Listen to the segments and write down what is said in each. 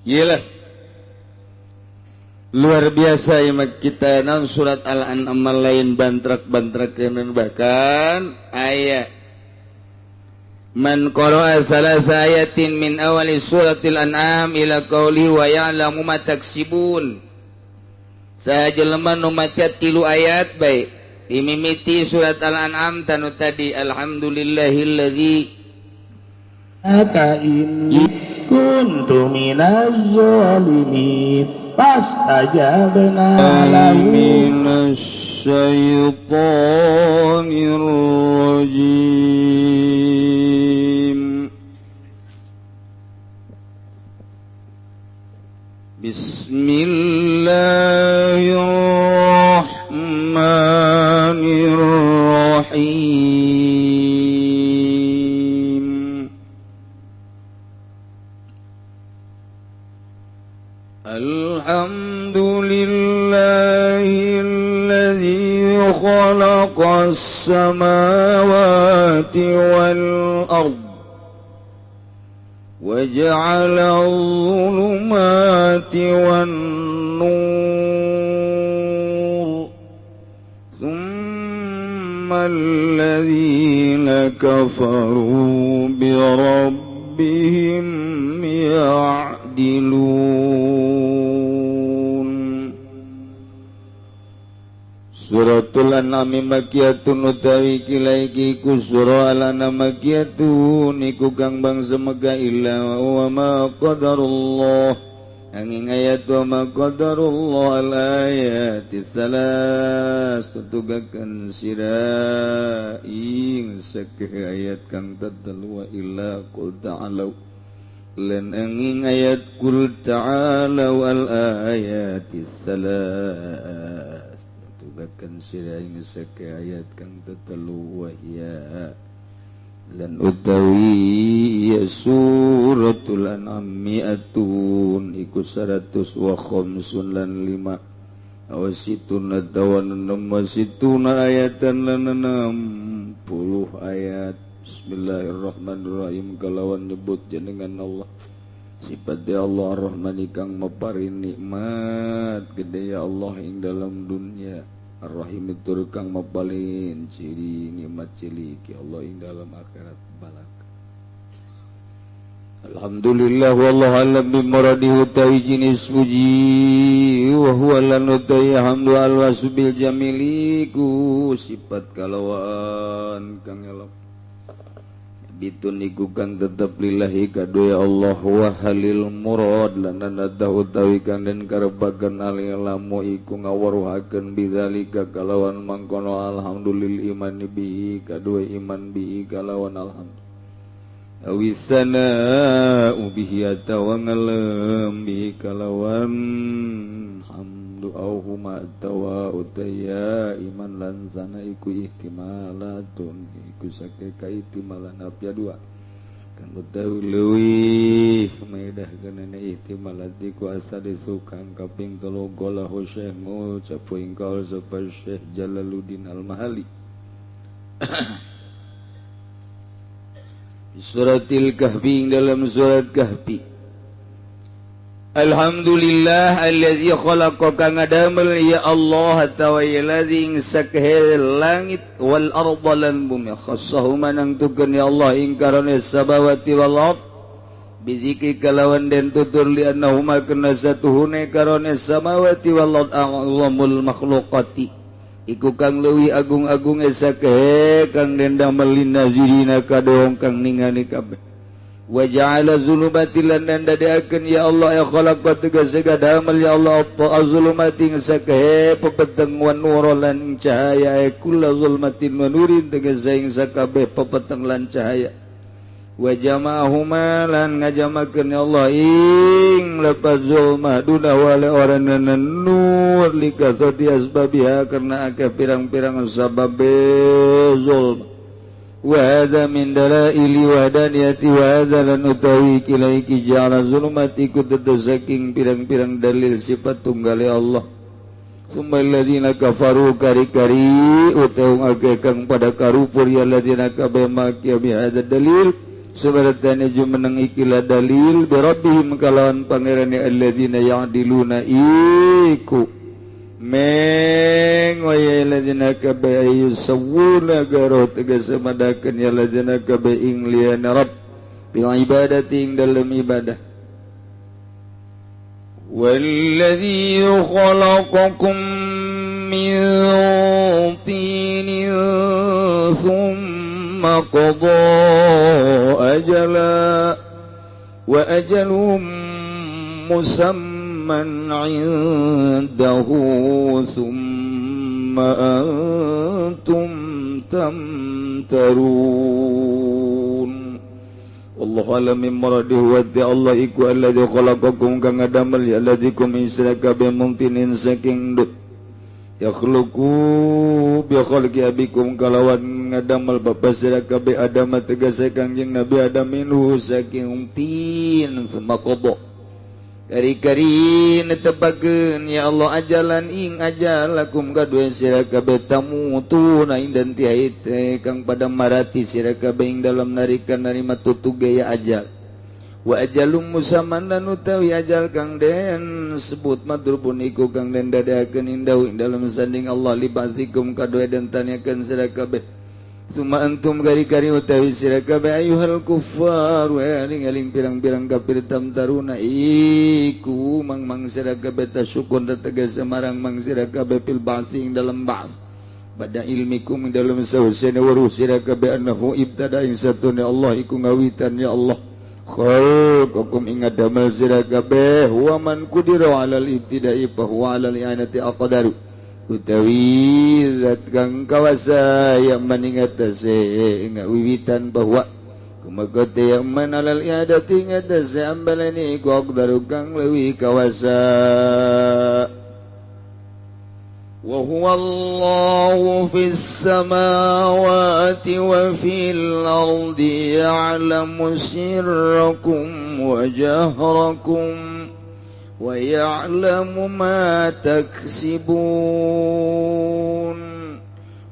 Iyalah luar biasa ya kita naon surat Al-An'am lain bantrak-bantrak bahkan aya man qara'a salasa ayatin min awali suratil an'am ila qawli wa ya'lamu ma taksibun. Saha jelema nu maca 3 ayat bae dimimiti surat Al-An'am tanu tadi alhamdulillahillazi aka inni kuntu minaz zalimin fastajabna lahu minasy syaithanir rajim. Bismillahirrahmanirrahim. Alhamdulillahilladzi khalaqas samawati wal ard wa ja'ala adh-dhulumati wan nur thumma alladhina kafaru bi rabbihim ya'dilun. Suratul An'am makiyatun utawi kilaiki ku surah Al-An'am makiyatun iku kang bangsa Mekah illa wa ma qadarullah angin ayat wa ma qadarullah al ayati salas tutugakan sira ing sakeh ayat kang tetelu wa illa qul ta'alu lan angin ayat qul ta'alu al ayati salas tugakan sira ing sake ayat kang tetelu wahya lan utawi ya suratul an'am mi'atun iku 100 wa khamsun lan 5 awasitun tawan 66 ayatan lan 60 ayat. Bismillahirrahmanirrahim kalawan nyebut jenengan Allah sifat ya Allah Ar-Rahman kang maparin nikmat gede ya Allah ing dalam dunia, Ar-Rahim tur kang mapalin ciri nikmat cilik ya Allah ing dalam akhirat balak. Alhamdulillah wallahu alam bi muradihi utawi jinis puji wa huwa lan utawi hamdu al-wasbil jamiliku sifat kalawan kang elok bitun iku kang tetep lillahi kadue Allah wa halil murad lan nada utawi kang den karepaken alilamu iku ngaweruhaken bidzalika kalawan mangkono alhamdulil iman bihi kadue iman bihi kalawan alhamdulillah awisana bihi atawa ngalem bihi kalawan hamdu auhuma atawa utaya iman lan sana iku ihtimalatun iku sake kaihtimalan apya dua kang utawi leuwih maedah kenene ihtimalat iku asade sukang kaping telu golahu Syekh ngucap ingkal sapa Syekh Jalaluddin Al-Mahali. Suratil Kahfi dalam surat Kahfi. Alhamdulillah allazi khalaqa kang ngadamel ya Allah tawa allazi ing sakhe langit wal arda lan bumi khassahu manangtukeun ya Allah ing karone samawati wal ard bizikri kalawan den tutur li annahuma kana satuhune karone samawati wal ard a'zamul makhluqati iku kang leuwih agung-agung sakhe kang den damel linazirina kadohong kang ningali kabeh. Wa ja'ala zulumati lan dadeakeun ya Allah ya khalaqa tegese damel ya Allah apa zulumati sakhe pepeteng wan nur lan cahaya kullu zulmatin wa nurin tegese ing sakabeh pepeteng lan cahaya. Wa jama'ahuma lan ngajamakeun ya Allah ing lafaz zulmah duna wala oranana nur likasati asbabiha karena akeh pirang-pirang sababe zulm. Wa hadza min dalaili wahdaniyati wa hadza lan utawi kilaiki ja'ala zulumati kutetes saking pirang-pirang dalil sifat tunggale Allah. Summa alladziina kafaru kari-kari utawa akeh kang pada karupur ya alladziina kabeh makia bi hadza dalil Sebaratane jumeneng ikilah dalil bi rabbihim kalawan pangerane alladzina ya'diluna iku meng wa ya alladzina kabe yusawuna garo tegese madakeun ya alladzina kabe ing liyana rabb bil ibadati ing dalem ibadah. Walladzi khalaqakum min tinin thumma qada ajala wa ajalum musamman 'indahu thumma antum tamtarun. Allah alam min maradihi wa Allah iku alladzi khalaqakum kang ngadamel ya alladzi kum israka bi mumtinin saking dut yakhluqu bi khalqi abikum kalawan ngadamel bapa sira kabeh Adam tegese Kangjeng Nabi Adam minhu saking tin summa qada kari-kari netepakeun ya Allah ajalan ing ajalakum kadue sira kabeh tamutuna ing dan tiait kang pada marati sira kabeh ing dalam narikan narima tutuge ya ajal wa ajalum musamman lan utawi ajal kang den sebut madrubun iku kang den dadakeun indahu ing dalam sanding Allah libazikum kadue den tanyakeun sira kabeh summa antum gari-gari utawi sira kabeh ayuhal kuffar wa eling-eling pirang-pirang kafir tamtaruna iku mang-mang sira kabeh tasyukun tegas marang mang sira kabeh fil ba'si ing dalam ba'ts bada ilmikum ing dalam sahusena waruh sira kabeh annahu ibtada ing satune Allah iku ngawitan ya Allah khalaqakum ing ngadamel sira kabeh wa man qudira alal ibtida'i fa huwa alal i'anati aqdaru utawi zat kang kawasa yang maningatase ing wiwitan bahwa kumaga teh yang man alal i'adati ngatase ambalani iku aqdaru kang leuwih kawasa. Wa huwa Allahu fis samawati wa fil ardi ya'lamu sirrakum wa jahrakum wa ya'lamu ma taksibun.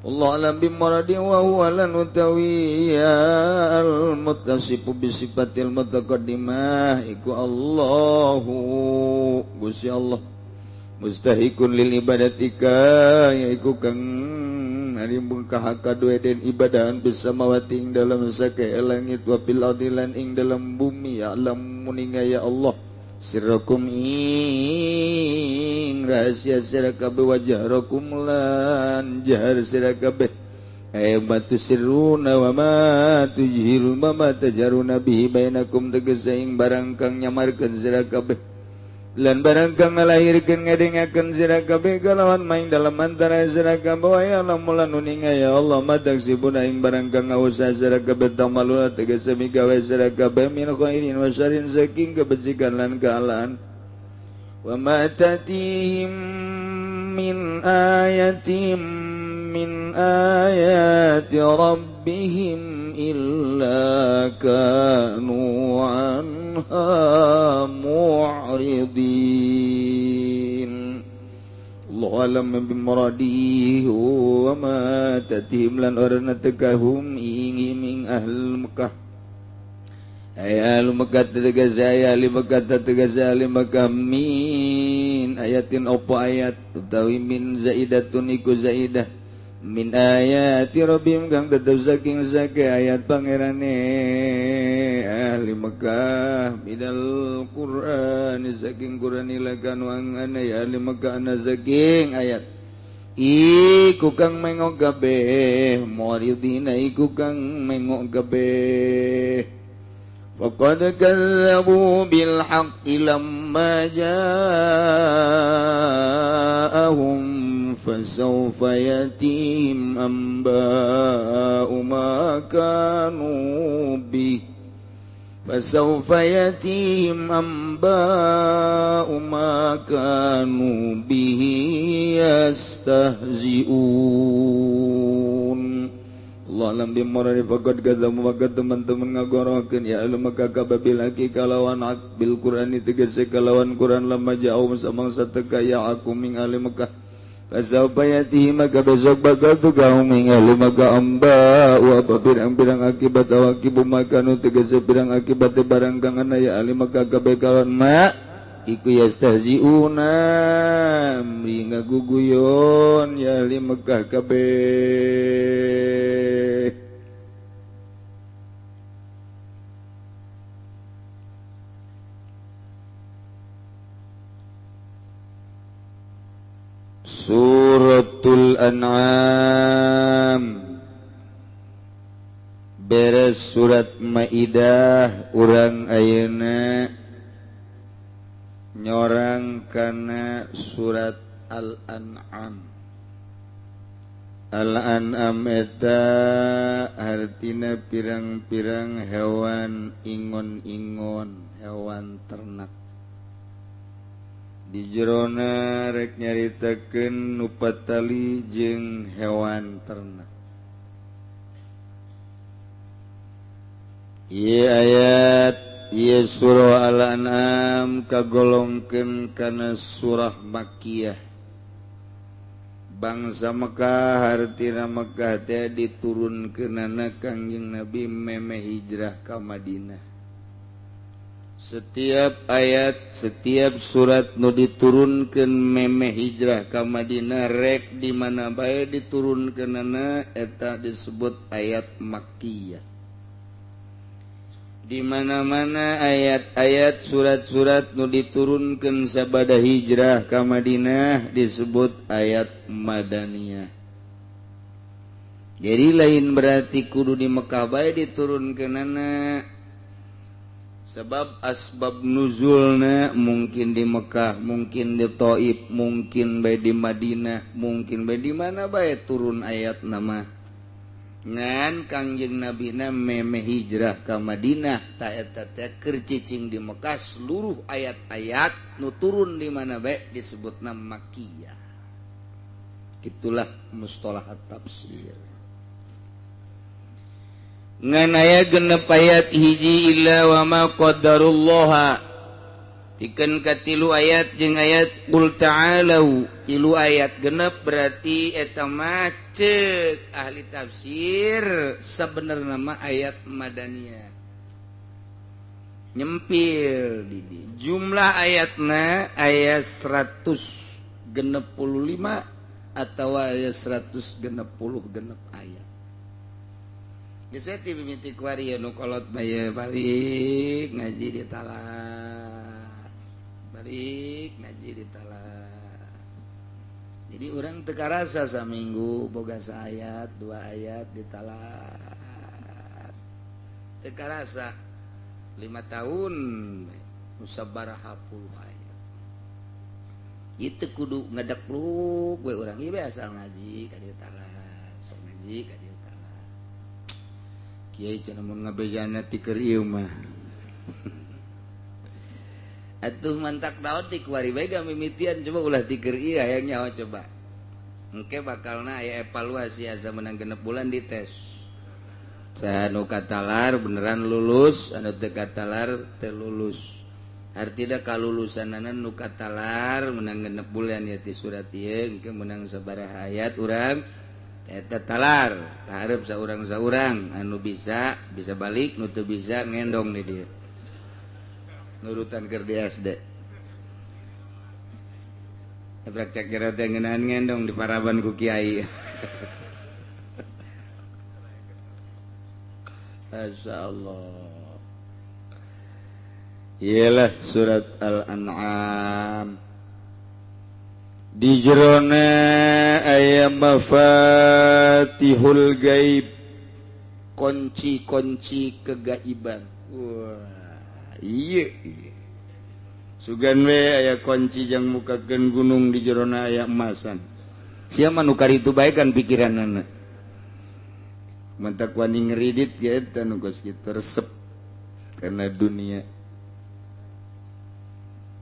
Allah alam bimuradi wa huwa lan utawiya al-muttasifu bi sifatil mutaqaddimah iku Allahu Gusti Allah mustahikun lil ibadatika yaiku kang narimbung kahakadue den ibadahan bisamawati ing dalam sake langit wa bil ardi lan ing dalam bumi ya alam muninga ya Allah sirrakum ing rahasia sira kabeh wajahrakum lan jahar sira kabeh ay ma tusirruna wa ma tujhirun wa ma tajaruna bihi bainakum tegese ing barang kang nyamarkeun sira kabeh lan barang kang ngalahirkeun ngadengakeun sira kabeh kalawan maing dalam antara sira kabeh wa ya lamun uninga ya Allah madaksibuna ing barang kang ngausa sira kabeh tamaluna tegese migawe sira kabeh min khairin wa syarrin saking kebecikan lan kealaan wa ma tatihim min ayatin min ayati rabbihim illa kanu anha mu'ridin. Allah alam bimuradihi wa ma tatihim lan orna tekahum ing ing ahl Mekah ay ahli Mekah tegas ay ahli Mekah tegas ahli Mekah min ayatin opo ayat utawi min zaidatun iku zaidah min ayati rabbihim kang tetep saking sake ayat pangerane ahli Mekah minal Qur'an saking Qur'an ilakan wangane ya ahli Mekah ana saking ayat iku kang mengok kabeh muridina iku kang mengok kabeh. Faqad kadzabu bil haqqi lamma ja'ahum fasawfa yatihim anba'u ma kanu bih fasawfa yatihim anba'u ma kanu bihi yastahzi'un. Allah alam bimurari faqad kadzabu maka teman-teman ngagorohkeun ya alam maka kababil haqi kalawan bil Qur'ani tegese kalawan Qur'an lamma ja'u samangsa teka ya aku ming ahli Mekah Fasaubayatihi maka besok bakal tu kaum ahli maka amba wa apa pirang-pirang akibat awakibu makanu tegese pirang akibat barang kang ana ya ahli maka kabeh ma iku yastahziuna mri ngaguguyon ya ahli Mekah kabeh. Suratul An'am beres surat Maidah urang ayeuna nyorang kana surat Al-An'am. Al-An'am eta hartina pirang-pirang hewan ingon-ingon, hewan ternak. Di jerona rek nyaritakeun nu patali jeung hewan ternak. Ieu ayat ieu surah Al-An'am kagolongkeun kana surah Makkiyah. Bangsa Mekah hartina Mekah teh diturunkeunana Kangjeng Nabi memeh hijrah ka Madinah. Setiap ayat, setiap surat nu diturunkeun memeh hijrah ka Madinah rek di mana bae diturunkeunana eta disebut ayat Makkiyah. Di mana-mana ayat-ayat surat-surat nu diturunkeun sabada hijrah ka Madinah disebut ayat Madaniyah. Jadi lain berarti kudu di Mekah bae diturunkeunana. Sebab asbab nuzulna mungkin di Mekah, mungkin di Taif, mungkin bae di Madinah, mungkin bae di mana bae turun ayat nama. Ngan Kangjeng Nabina memeh hijrah ka Madinah ta eta teh keur cicing di Mekah seluruh ayat-ayat nu turun di mana bae disebutna Makkiyah. Itulah mustalahat tafsir. Ngan aya genep ayat hiji illa wa ma qaddarullaha pikeun ka tilu ayat jeung ayat qul ta'alu tilu ayat genep berarti eta mah ceuk ahli tafsir sabenerna mah ayat madaniyah nyempil di jumlah ayatna aya 165 atawa aya 166 ayat. Geus we ti mimiti kuari nu kolot bae balik ngaji di talar. Balik ngaji di talar. Jadi urang teu karasa saminggu boga saayat, dua ayat di talar. Teu karasa 5 tahun musabaraha puluh ayat. Itu kudu ngadekluk we urang ieu asal ngaji ka dieu talar, sok ngaji ka dieu. Kiai cenah mun ngabejana ti keur ieu mah. Atuh mantak daun ti kuari bae mimitian coba ulah ti keur ieu hayang nyaho coba. Engke bakalna aya evaluasi asa menang 6 bulan dites. Saha nu katalar beneran lulus, anu teu katalar teu lulus. Artina kalulusanana nu katalar menang 6 bulan ya ti surat ieu engke menang sabaraha ayat urang eta talar tahareup saurang-saurang anu bisa bisa balik nu teu bisa ngendong di dieu nurutan keur di SD tabrak cek jero teh ngeunahan ngendong di paraban ku kiai. Masyaallah. Iyalah surat Al-An'am. Di jerona aya mafatihul gaib, kunci-kunci kegaiban. Wah, iya iya. Sugan we aya kunci jang mukakeun gunung di jerona aya emasan. Sia mah nu karitu bae kan pikiranana. Mantak wani ngeridit ge eta nu geus kitu resep karena dunia.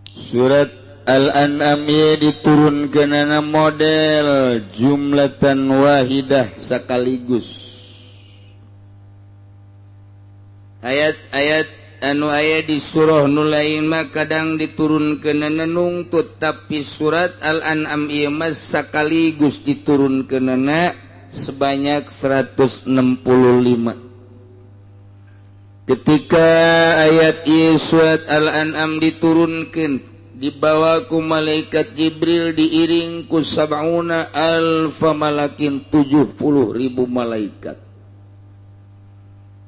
Surat Al-An'am diturunkeunana model jumlatan wahidah sekaligus. Ayat-ayat anu aya di surah nu lain mah kadang diturunkeunana nungtut, tapi surat Al-An'am ieu mah sakaligus diturunkeunana sebanyak 165. Ketika ayat ieu surat Al-An'am diturunkeun, dibawa ku malaikat Jibril diiring ku sab'una alfa malakin, 70.000 malaikat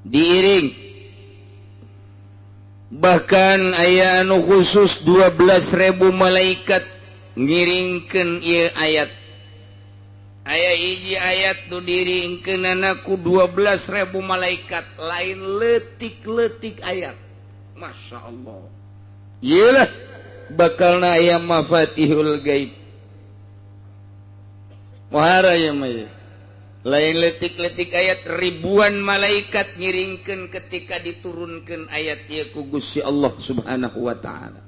diiring. Bahkan aya anu khusus 12.000 malaikat ngiringkeun ieu ayat. Aya hiji ayat nu diringkeunana ku 12.000 malaikat, lain leutik-leutik ayat. Masya Allah. Iyalah bakalna aya mafatihul gaib. Muhara ieu mah. Lain letik-letik ayat, ribuan malaikat ngiringkeun ketika diturunkeun ayat ieu ku Gusti Allah Subhanahu wa taala.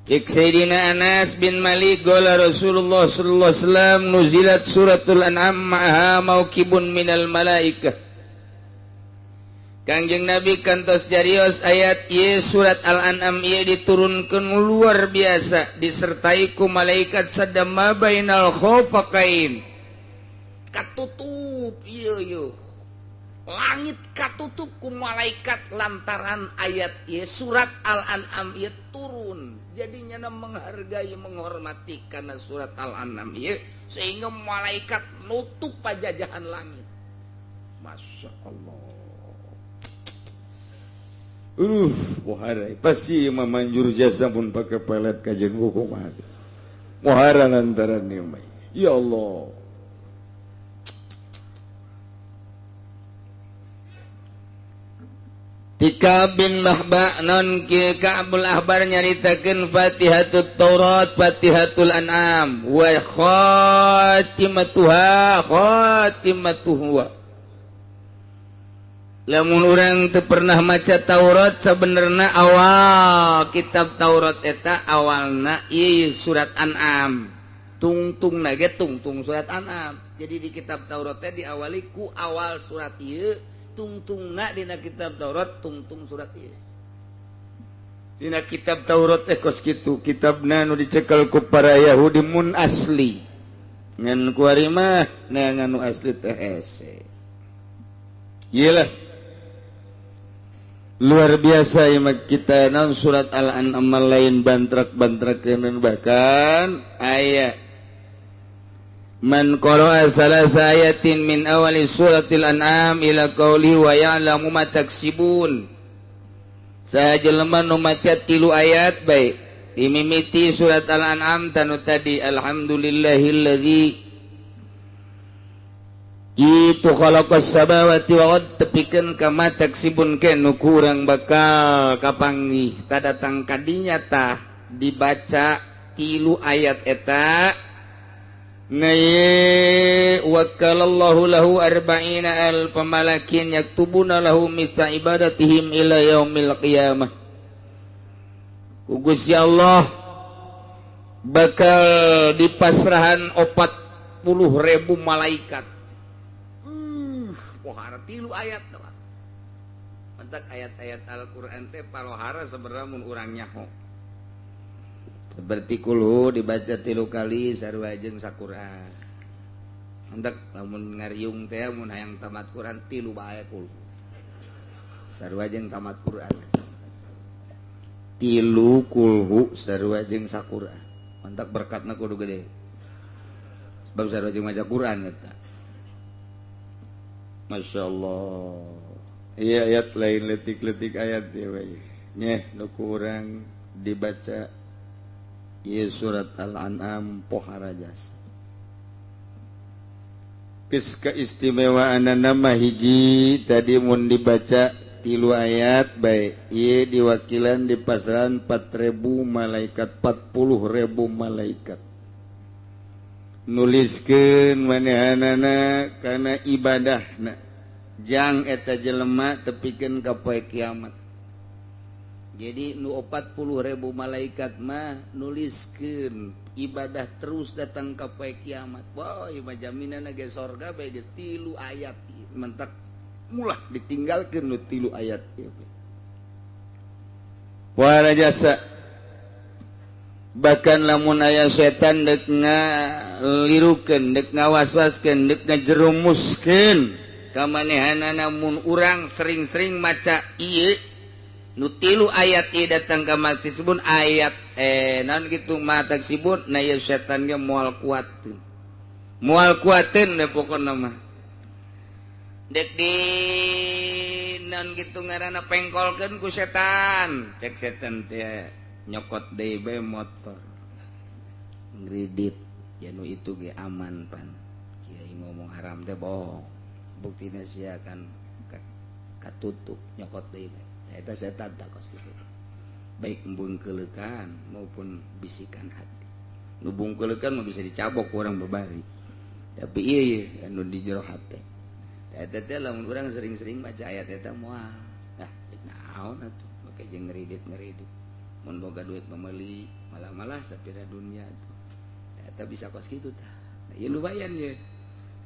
Cek Sayyidina Anas bin Malik qala Rasulullah sallallahu alaihi wasallam nuzilat suratul An'am ma'aha mauqibun minal malaikah. Kangjeng Nabi kantos jarios ayat ieu surat Al-An'am ieu diturunkeun luar biasa disertai ku malaikat sadama bainal khofaqain. Katutup ieu ieu. Langit katutup ku malaikat lantaran ayat ieu surat Al-An'am ieu turun. Jadi nyana menghargai menghormati karena surat Al-An'am ieu sehingga malaikat nutup pajajahan langit. Masya Allah. Muhara pasti memanjur jasa pun pakai pelet kajian hukum ada. Muhara lantaran ni, ya Allah. Tika bin Mahba non ki Ka'bul Ahbar nyaritakeun Fatihatut Taurat, Fatihatul An'am wa khatimatuha khatimatuhu. Lamun urang teu pernah maca Taurat sabenerna awal kitab Taurat eta awalna ieu surat An'am. Tungtungna ge tungtung surat An'am. Jadi di kitab Taurat teh diawali ku awal surat ieu, tungtungna dina kitab Taurat tungtung surat ieu. Dina kitab Taurat teh kos kitu, kitabna nu dicekel ku para Yahudi mun asli. Ngan kuari mah neangan nu asli teh hese. Iyalah luar biasa ya kita non surat Al-An'am lain bantrak-bantrakeun bahkan aya man qara'a salasa ayatin min awali suratil An'am ila qauli wa ya'lamu ma taksibun. Saha jelema nu maca 3 ayat bae dimimiti surat Al-An'am tanu tadi alhamdulillahillazi itu khalaqas samawati wal ard tepikeun ka ma taksibun ke nu kurang bakal kapanggih ta datang kadinya tah dibaca 3 ayat eta ngaye wakalallahu lahu arba'ina alf malakin yaktubuna lahu mithla ibadatihim ila yaumil qiyamah. Ku Gusti Allah bakal dipasrahan 40.000 malaikat. Pohara 3 ayat doang. Mentak ayat-ayat Al-Qur'an teh palohara sebenarnya mun urang nyaho. Seperti kulhu dibaca 3 kali sarua jeung saquran. Mentak lamun ngariung teh mun hayang tamat Quran 3 bae kulhu. Sarua jeung tamat Quran. 3 kulhu sarua jeung saquran. Mentak berkatna kudu gede. Sebab sarua jeung maca Quran eta. Masya Allah. Iya ayat lain letik-letik ayat ya bae. Nyeh nu kurang dibaca ieu surat Al-An'am pohara jasa. Geus keistimewaan nama hiji tadi mun dibaca 3 ayat bae ieu diwakilan di pasaran 4.000 malaikat, 40.000 malaikat. Nuliskeun manehanana kana ibadahna jang eta jelema tepikeun ka poe kiamat. Jadi nu 40.000 malaikat mah nuliskeun ibadah terus datang ka poe kiamat. Wah, ieu mah jaminanna ge sorga bae geus 3 ayat mentak Ulah ditinggalkeun nu tilu ayat ieu. Wara jasa bahkan lamun aya setan dek ngalirukeun, dek ngawaswaskeun, dek ngajerumuskeun ka manehanana, mun urang sering-sering maca ieu nu tilu ayat ieu datang ka mati sebun ayat naon kitu mata sibun na ieu setan ge moal kuateun, moal kuateun deh pokona mah. Dek di naon kitu ngaranna pengkolkeun ku setan, cek setan teh nyokot deui bae motor ngridit ya nu itu ge aman pan. Kiai ngomong haram teh bohong, buktina sia kan katutup nyokot deui bae. Eta setan tak kos kitu, baik bungkeulekan maupun bisikan hati. Nu bungkeulekan mah bisa dicabok ku urang babari, tapi ieu ye anu di jero hate eta teh lamun urang sering-sering maca ayat eta moal ah naon atuh make jeung ngeridit-ngeridit mun boga duit memeuli malah-malah sapira dunia tuh eta bisa kos kitu tah. Nah, ieu lumayan ye,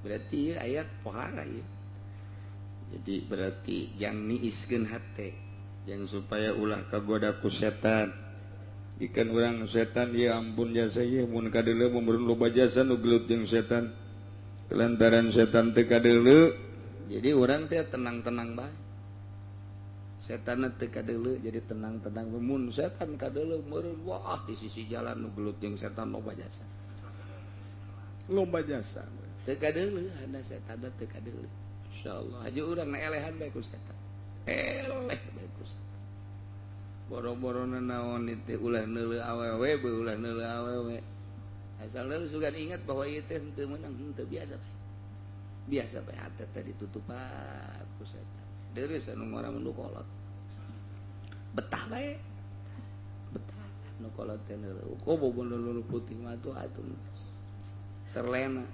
berarti ieu ayat pohara ieu. Jadi berarti jang niiskeun hate, jang supaya ulah kagoda ku setan. Ikan urang setan ya ampun jasa ieu mun kadeuleu mun loba jasa nu gelut jeung setan. Kelantaran setan teu kadeuleu jadi urang teh tenang-tenang bae. Setan teu kadeuleu jadi tenang-tenang. Mun setan kadeuleu meureun wah di sisi jalan nu gelut jeung setan loba jasa. Loba jasa. Teu kadeuleu hana setan teu kadeuleu. Insyaallah haji urang na elehan bae ku setan. Eleh bae ku setan. Boro-boro naon teh ulah neuleuh awewe bae, ulah neuleuh awewe. Asal lu sugan ingat bahwa ieu teh henteu meunang, henteu biasa bae. Biasa bae hate teh ditutupan ku setan. Deureuh anu ngora nu kolot. Betah bae. Betah nu kolot teh neuleuh. Kobo nu putih mah tuh atuh terlena.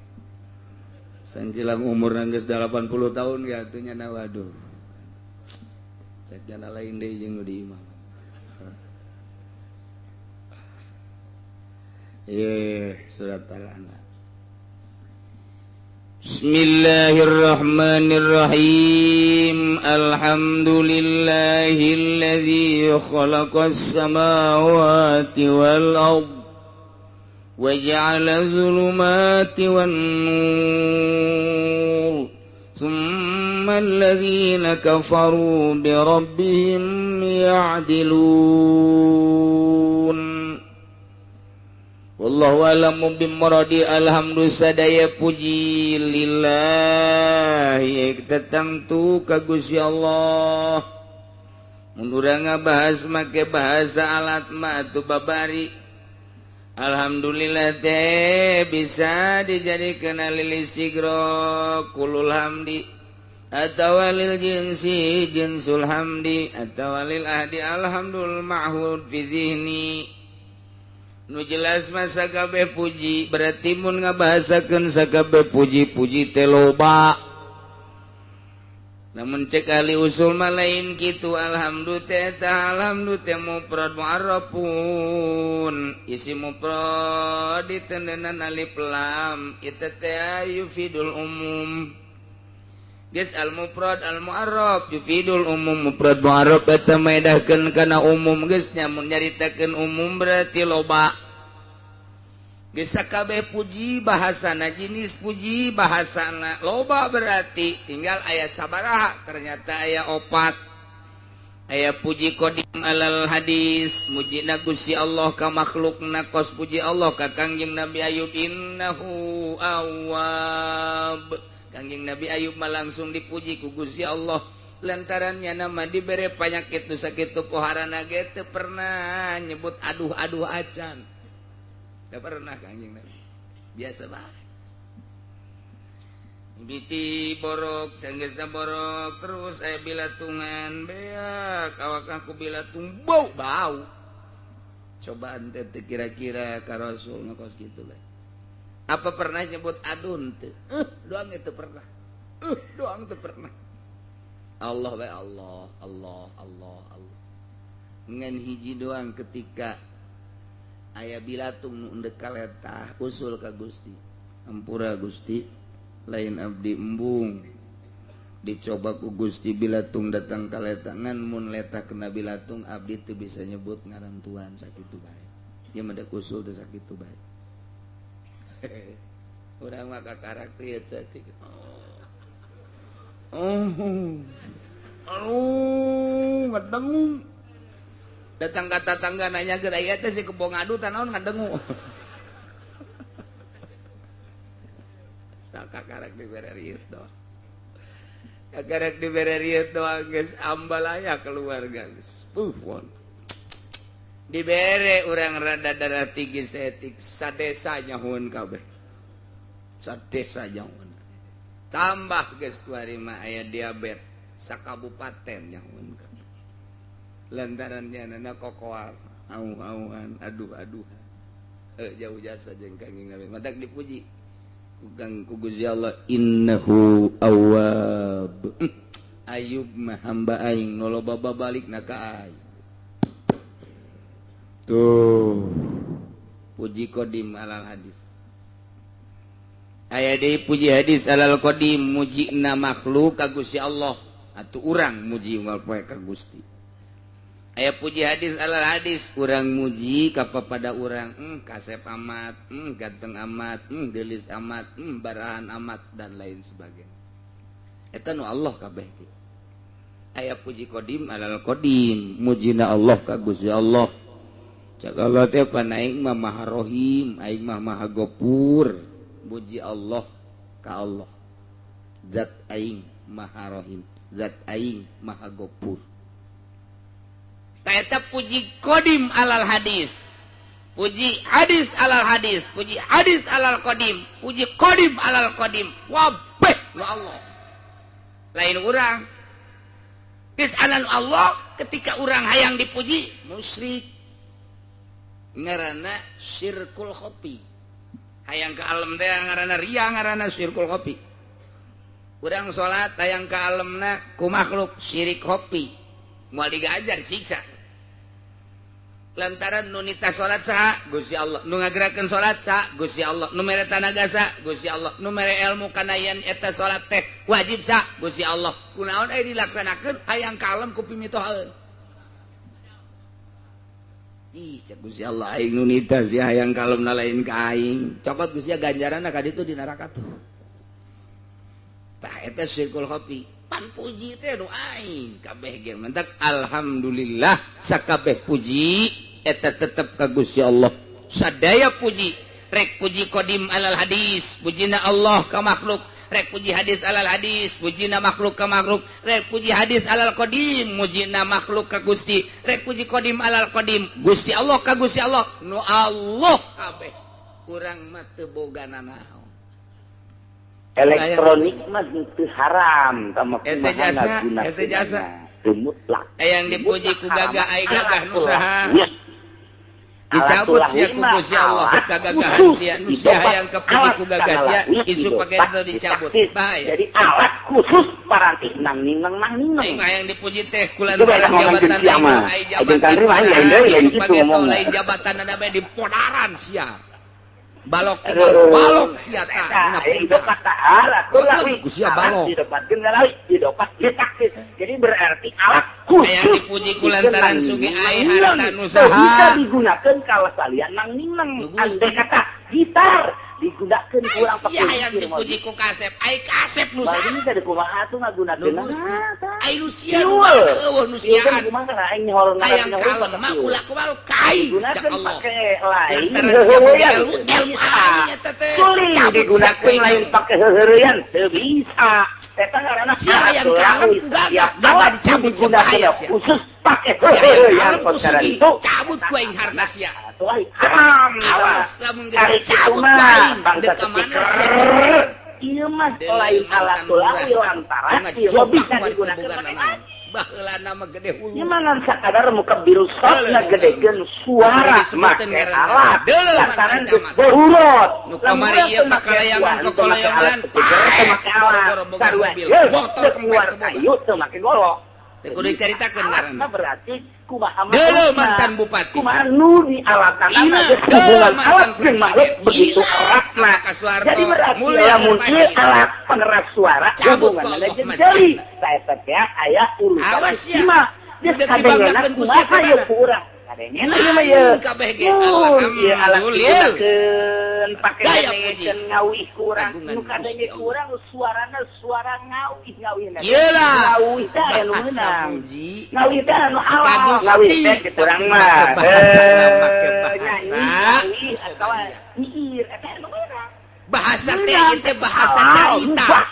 Sanjilang umur geus 80 tahun ya atuh nya waduh. Cek jana lain deui jeung nu di imah. Surat Al-An'am. Bismillahirrahmanirrahim. Alhamdulillahilladzi khalaqas samawati wal ard wa ja'ala dzulumati wan nur. Tsumma alladzina kafaru bi rabbihim ya'dilun. Wallahu a'lamu bimuradi. Alhamdulillah sadaya puji lillahi tetangtu ka Gusti Allah. Mun urang ngabahas make bahasa alat mah atuh babari. Alhamdulillah teh bisa dijadikeun lil sigro kulul hamdi atawa lil jinsi jinsul hamdi atawa lil ahdi alhamdul ma'hud fi zihni. Nu jelas masa kabeh puji berarti mun ngabahasakeun sakabeh puji-puji teh loba. Namun cek ahli usul mah lain kitu. Alhamdulillah teh alhamdulillah teh mufrad mu'arrafun, isi mufrad ditendenan alif lam itu teh yufidul umum. Geus al mufrad al mu'arraf yufidul umum, mufrad mu'arraf eta maedahkeun kana umum. Geus nya mun nyaritakeun umum berarti loba. Geus sakabeh puji bahasana jenis puji bahasana loba berarti tinggal aya sabaraha, ternyata aya opat. Aya puji qadim alal hadis, mujina Gusti Allah ka makhlukna kos puji Allah ka Kangjeng Nabi Ayub innahu awwab. Kangjeng Nabi Ayub mah langsung dipuji ku Gusti Allah lantarannya nama dibere panyakit nu sakitu poharana ge teu pernah nyebut aduh-aduh acan. Teu pernah Kangjeng Nabi. Biasa bae. Biti borok, sanggeusna borok terus aya bilatungan beak awak aku bilatung bau bau. Cobaan teh kira-kira ka Rasul mah kos kitu bae. Apa pernah nyebut adun teu? Doang itu pernah. Doang itu pernah. Allah bae Allah, Allah, Allah, Allah. Ngan hiji doang ketika aya bilatung nu endek kaletah usul ka Gusti. Ampura Gusti, lain abdi embung. Dicoba ku Gusti Bilatung datang ka letangan mun leta kena Bilatung abdi teu bisa nyebut ngaran Tuhan sakitu bae. Ieu mah da usul teh sakitu bae. Urang mah kakarak lieu saeutik. Oh. Aduh, ngadengu. Datang ka tatangga nanya geura ieu teh si kebo ngadu tah naon ngadengu. Tak kakarak dibere rieu doang. Kakarak dibere rieu doang geus ambalaya keluarga geus. Pun. Dibere urang rada darah tinggi saeutik sadesa nyahueun kabeh. Sadesa nyahueun. Tambah geus kuari mah aya diabetes sakabupaten nyahueun kabeh. Lantaran nyanana kokoal auh-auhan aduh-aduhan. Jauh jasa jeung Kangjeng Nabi. Matak dipuji ku Kang ku Gusti Allah innahu awwab. Ayub mah hamba aing nu loba babalikna ka aing. Tuh. Puji qadim alal hadis. Aya deui puji hadis alal qadim mujina makhluk ka Gusti Allah atuh urang muji unggal poe ka Gusti. Aya puji hadis alal hadis urang muji ka papada urang kasep amat, ganteng amat, geulis amat, barahan amat dan lain sebagainya. Eta nu Allah kabeh ge. Aya puji qadim alal qadim mujina Allah ka Gusti Allah. Cak Allah teh pan aing mah Maha Rahim, aing mah Maha Gopur. Muji Allah ka Allah. Zat aing Maha Rahim, zat aing Maha Gopur. Eta puji qadim alal hadis, puji hadis alal hadis, puji hadis alal qadim, puji qadim alal qadim, wabeh nu Allah. Lain urang. Geus anan Allah ketika urang hayang dipuji musyrik. Ngaranna syirkul khofi. Hayang ka alam teh ngaranna riya, ngaranna syirkul khofi. Urang salat hayang ka alamna ku makhluk syirik khofi. Moal digajar siksa. Lantaran nu nita salat saha Gusti Allah, nu ngagerakeun salat saha Gusti Allah, nu mere tanaga saha Gusti Allah, nu mere ilmu kana yen eta salat teh wajib saha Gusti Allah. Kunaon aya dilaksanakeun hayang ka alam ku pimitohaeun. Ih, cek Gusti Allah aing nu nita sia hayang ka alamna lain ka aing. Cokot Gusti ganjaranna ka ditu di neraka tuh. Tah eta syirkul khofi. Pan puji teh nu aing kabeh ge mentak alhamdulillah sakabeh puji eta tetep ka Gusti Allah. Sadaya puji, rek puji qadim alal hadis, pujina Allah ka makhluk, rek puji hadis alal hadis, pujina makhluk ka makhluk, rek puji hadis alal qadim, mujina makhluk ka Gusti, rek puji qadim alal qadim, Gusti Allah ka Gusti Allah, nu Allah kabeh. Urang mah teu boga nanaon. Elektronik mah teu haram tama kumaha ngaguna jasa teu mutlak. Hayang dipuji ku gagah ai gagah nu saha. Dicabut sia ku Gusti Allah kagagahan sia nu sia hayang kapuji ku gagah sia isu pake teu dicabut. Bahaya. Jadi alat khusus paranti nang ninang nang ninang. Aing hayang dipuji teh kulantaran jabatan ai jabatan isu pake lain jabatan bae dipodaran sia. Balok tinggal balok sia tah dina balok didapatkeun ngalawi didapat ditaktis. Jadi berarti alat khusus hayang dipuji kulantaran sugih ai harta nu saha bisa digunakeun kalesalian nang ninang. Andai kata gitar digunakeun kurang pakai hayang dipuji ku kasep ai kasep nu saha bari teh kumaha atuh ngagunakeun ai nu sia nu eueuh nu siaan hayang kalem mah ulah kumaha kai cak Allah lantaran sia boga ilmu ilmu aing eta teh digunakeun lain pake heuheurean teu bisa eta ngaranna sia hayang kalem ku gagah gagah dicabut sia bahaya sia khusus pake heuheurean perkara itu cabut ku aing harta sia awas lamun geus dicabut ku aing deuk ka mana sia ieu mah lain alat tulawi lantaran ieu bisa digunakeun pake baheulana mah gede hulu. Ieu mah ngan sakadar mukabbirus shaf ngagedekeun suara make alat lantaran geus berurut. Nu kamari ieu pakalayangan kokolayangan teu make alat mobil motor keluar kayu teu make golok. Teu kudu dicaritakeun ngaranna. Berarti kumaha mantan bupati. Kumaha nu dialatanana geus hubungan alat jeung makhluk begitu eratna. Jadi berarti lamun ieu alat pengeras suara hubunganna jeung jeli. Saeta teh aya urusan istimewa. Geus kadengena kumaha ieu ku urang. Kadengena ieu mah ieu. Kabeh ge alhamdulillah. Pake dengekeun ngawih ku urang. Nu kadenge ku urang suarana suara ngawih-ngawihna. Ngawih teh aya nu meunang. Ngawih teh anu halal. Ngawih teh kitu urang mah. Bahasa atawa nyiir eta anu meunang. Bahasa teh ieu teh bahasa carita.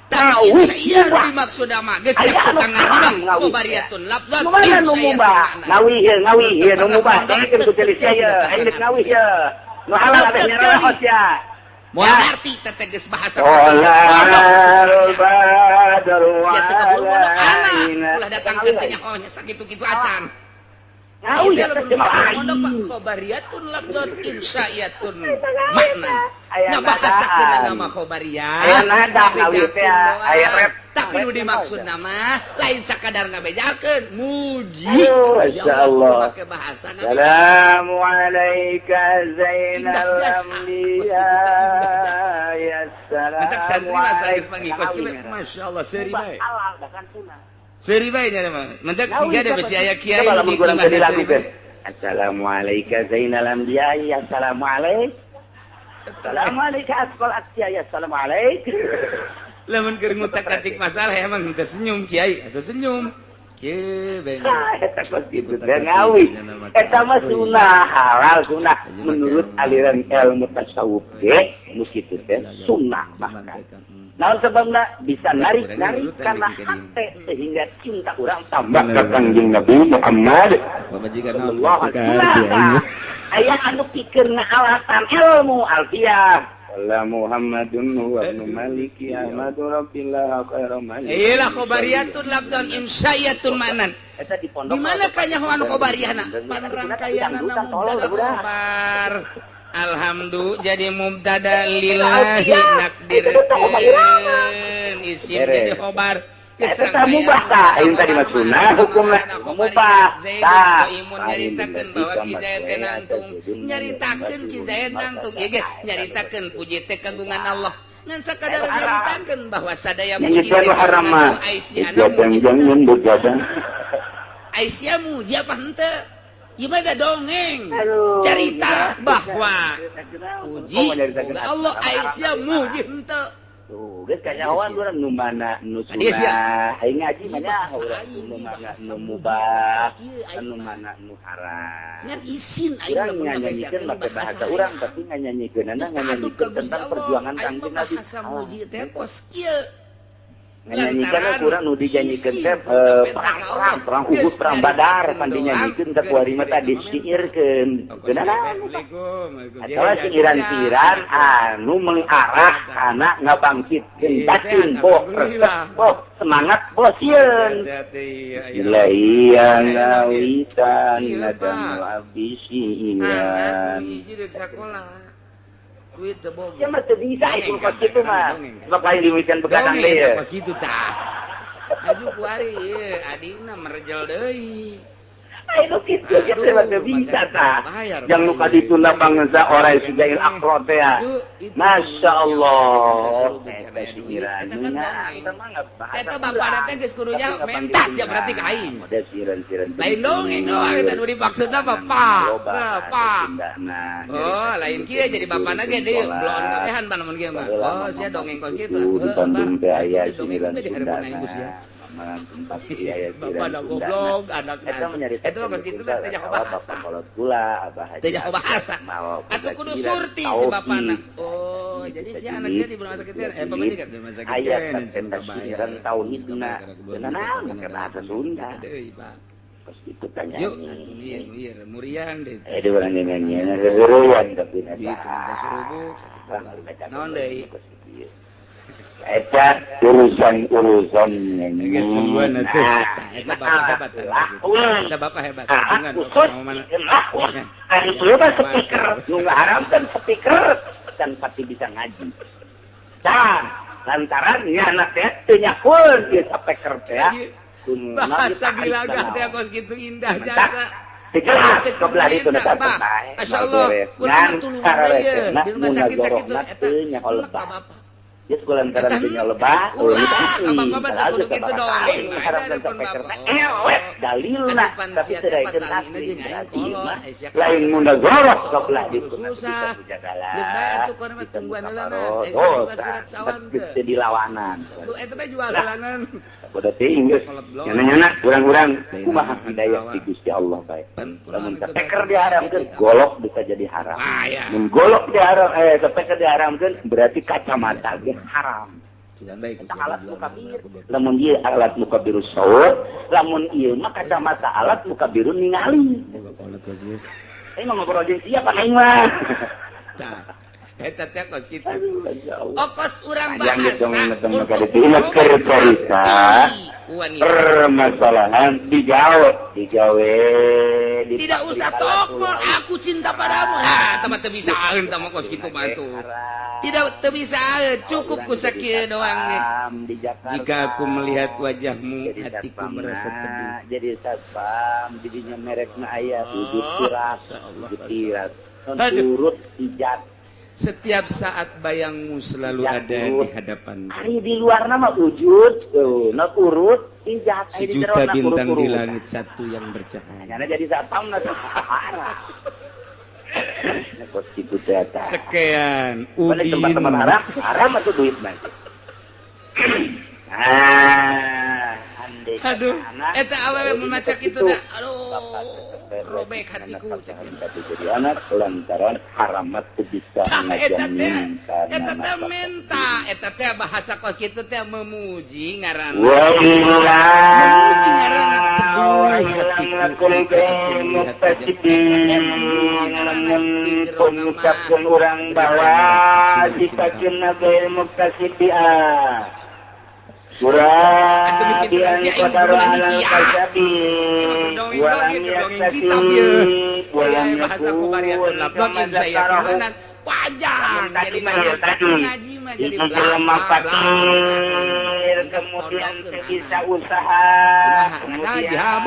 Tapi iya dimaksud mah geus cek tukang ngaji mah khobariyatun lafzan. Mana nu mubah? Ngawih ieu, ngawih ieu nu mubah. Dengekeun ku ceuli sia ieu, aing geus ngawih ieu. Nu halal abeh nyarahos ya. Moal ngarti teh geus bahasa sia teh kabur bodoh anak ulah datangkeun teh nyaho nya sakitu-kitu acan. Ngawih teh mondok Pak khobariyatun lafzan insya'iyatun makna. Nah bahasakeun nama khobariyah. Aya nada ngawih teh aya rep. Tapi nu dimaksud nama lain sakadar ngabejakeun muji. Masyaallah. Make bahasa Assalamu alayka zainal anbiya ya salam. Mentak santri mah sageus mangikos kieu masyaallah seuri bae. Seuri bae nya mah. Mentak siga da besi aya kiai nu dilakukeun. Assalamualaikum zainal anbiya ya assalamualaikum. Assalamualaikum asqal asya ya assalamualaikum. Lamun keur ngutak-atik masalah emang teu senyum kiai atau senyum. Kieu bae. Eta kos kitu teh ngawih. Eta mah sunah halal sunah menurut aliran ilmu tasawuf ge nu kitu teh sunah bahkan. Naon sebabna bisa narik-narik karena hate sehingga cinta urang tambah ka Kangjeng Nabi Muhammad sallallahu alaihi wasallam. Aya anu pikeun ngaalatan ilmu alfiah. La Muhammadun huwa ibnu Maliki Ahmadu Rabbillah khairu malik. Iyalah khobariyatun lafzan insya'iyatun ma'nan. Di mana kanyahoan khobariyahna? Pan rangkaianna mubtada khobar. Alhamdulillah jadi mubtada lillahi nakdirkeun isim jadi khobar. Eta mubah tah, ayeuna tadi mah sunah hukumna mubah. Tah, imun nyaritakeun bahwa Ki Zaid teh nangtung, nyaritakeun Ki Zaid nangtung, ieu ge nyaritakeun puji teh kagungan Allah. Ngan sakadar nyaritakeun bahwa sadaya puji teh haram mah. Aisyah muji apa henteu? Ieu mah da dongeng. Carita bahwa puji Allah Aisyah muji henteu. Tuh, geus kanyahoan urang nu mana nu sunah, aing ngaji mah nyaho urang nu mana nu mubah, nu mana nu haram. Ngan isin aing urang nganyanyikeun make bahasa urang tapi nganyanyikeunana nganyanyikeun tentang perjuangan Kangjeng Nabi. Bahasa muji teh kos kieu. Nganyanyikeun urang nu dijanyikeun teh perang, perang Uhud, perang Badar pan dinyanyikeun teh kuari mah teh disiirkeun. Geunana atawa siiran-siiran anu mengarah kana ngabangkitkeun batin boh resep boh semangat boh sieun. Bismillahirrahmanirrahim ngawitan ngadang abisian. Duit teu boga. Ya mah teu bisa itu kos kitu mah. Sebab lain diwikeun begadang deui ya. Kos kitu tah. Aju kuari ieu adina merejel deui. Ayo kitu ge teu bisa tah. Yang nu kadituna bangsa orai sujail akro teh ya. Masya Allah. Eta siiran. Eta bapana teh geus kudu nya mentas ya berarti ka aing. Lain dongeng doang eta nu dimaksudna bapak. Bapak. Oh, lain kieu jadi bapana ge deui bloon kabehan pan mun kieu mah. Oh, sia dongeng kos kitu. Di Bandung teh aya siiran Sundana. Bapak ada goblok, anak itu kos kitu teh nyaho bahasa. Teh nyaho bahasa. Atuh kudu surti si bapana. Oh, jadi si anak sia di rumah sakit teh pamajikan di rumah sakit teh. Aya tafsiran tauhidna. Cenah make bahasa Sunda. Kos kitu teh nyanyi. Yuk, atuh ieu muriang deui. Eh, urang nyanyi rerewan tapi eta. Surubuk sakit. Naon deui? Eta urusan-urusan geus tungguan atuh. Eta bapak hebat. Eta bapak hebat. Tungguan khusus. Ari ieu mah speaker nu ngaharamkeun speaker dan pasti bisa ngaji. Tah, lantaran nya anak teh teu nyakeun ieu speaker teh. Bahasa bilagah teh kos kitu indah jasa. Kebelah itu masyaallah. Ngan di rumah sakit sakit eta geus kulantaran teu nyolebah ulah bapak teh kudu kitu dong. Ewet dalilna tapi teu daekeun asli mah lain munazarah kebelah ditu susah. Geus bae atuh kono mah tungguan heula mah. Surat sawan teu dilawanan. Eta mah jual heulangan. Bodoh teuing geus. Nyana-nyana urang-urang kumaha hidayah ti Gusti Allah bae. Lamun teker diharamkeun golok bisa jadi haram. Mun golok diharam teker diharamkeun berarti kacamata ge haram. Eta alat mukabir. Lamun ieu alat mukabiru saut, lamun ieu mah kacamata alat mukabiru ningali. Aing mah ngobrol jeung sia pan aing mah. Tah. Eta teh kos kitu. Okos urang bahasa untuk permasalahan digawe tidak usah tokmol aku cinta padamu. Ah, tah mah teu bisaeun tah mah kos kitu mah tuh. Tidak teu bisaeun, cukup ku sakieu doang ge. Jika aku melihat wajahmu, hatiku merasa teduh. Jadi satpam jadinya merekna aya wujud tiras, wujud tiras. Turut ijat. Setiap saat bayangmu selalu ada di hadapanku. Ari di luar nama wujud, tuh, na urut, ijat. Sejuta bintang di langit satu yang bercahaya. Karena jadi satpam na parah. Sekian Udin. Teman haram, haram atau duit mah. Ah, aduh, eta awewe memaca kitu dah. Aduh, robek hatiku. Jadi anak lantaran haramat bisa ngajamin. Eta teh menta, eta teh bahasa kos kitu teh memuji ngaranna. Memuji ngaranna teduh hatiku. Mengucapkan orang bahwa sifatna gair muktasibia. Surah bian qadara alal kasabi walam yaktasib walam yakun panjang jadi ngaji mah jadi jelema fakir kemudian bisa usaha kemudian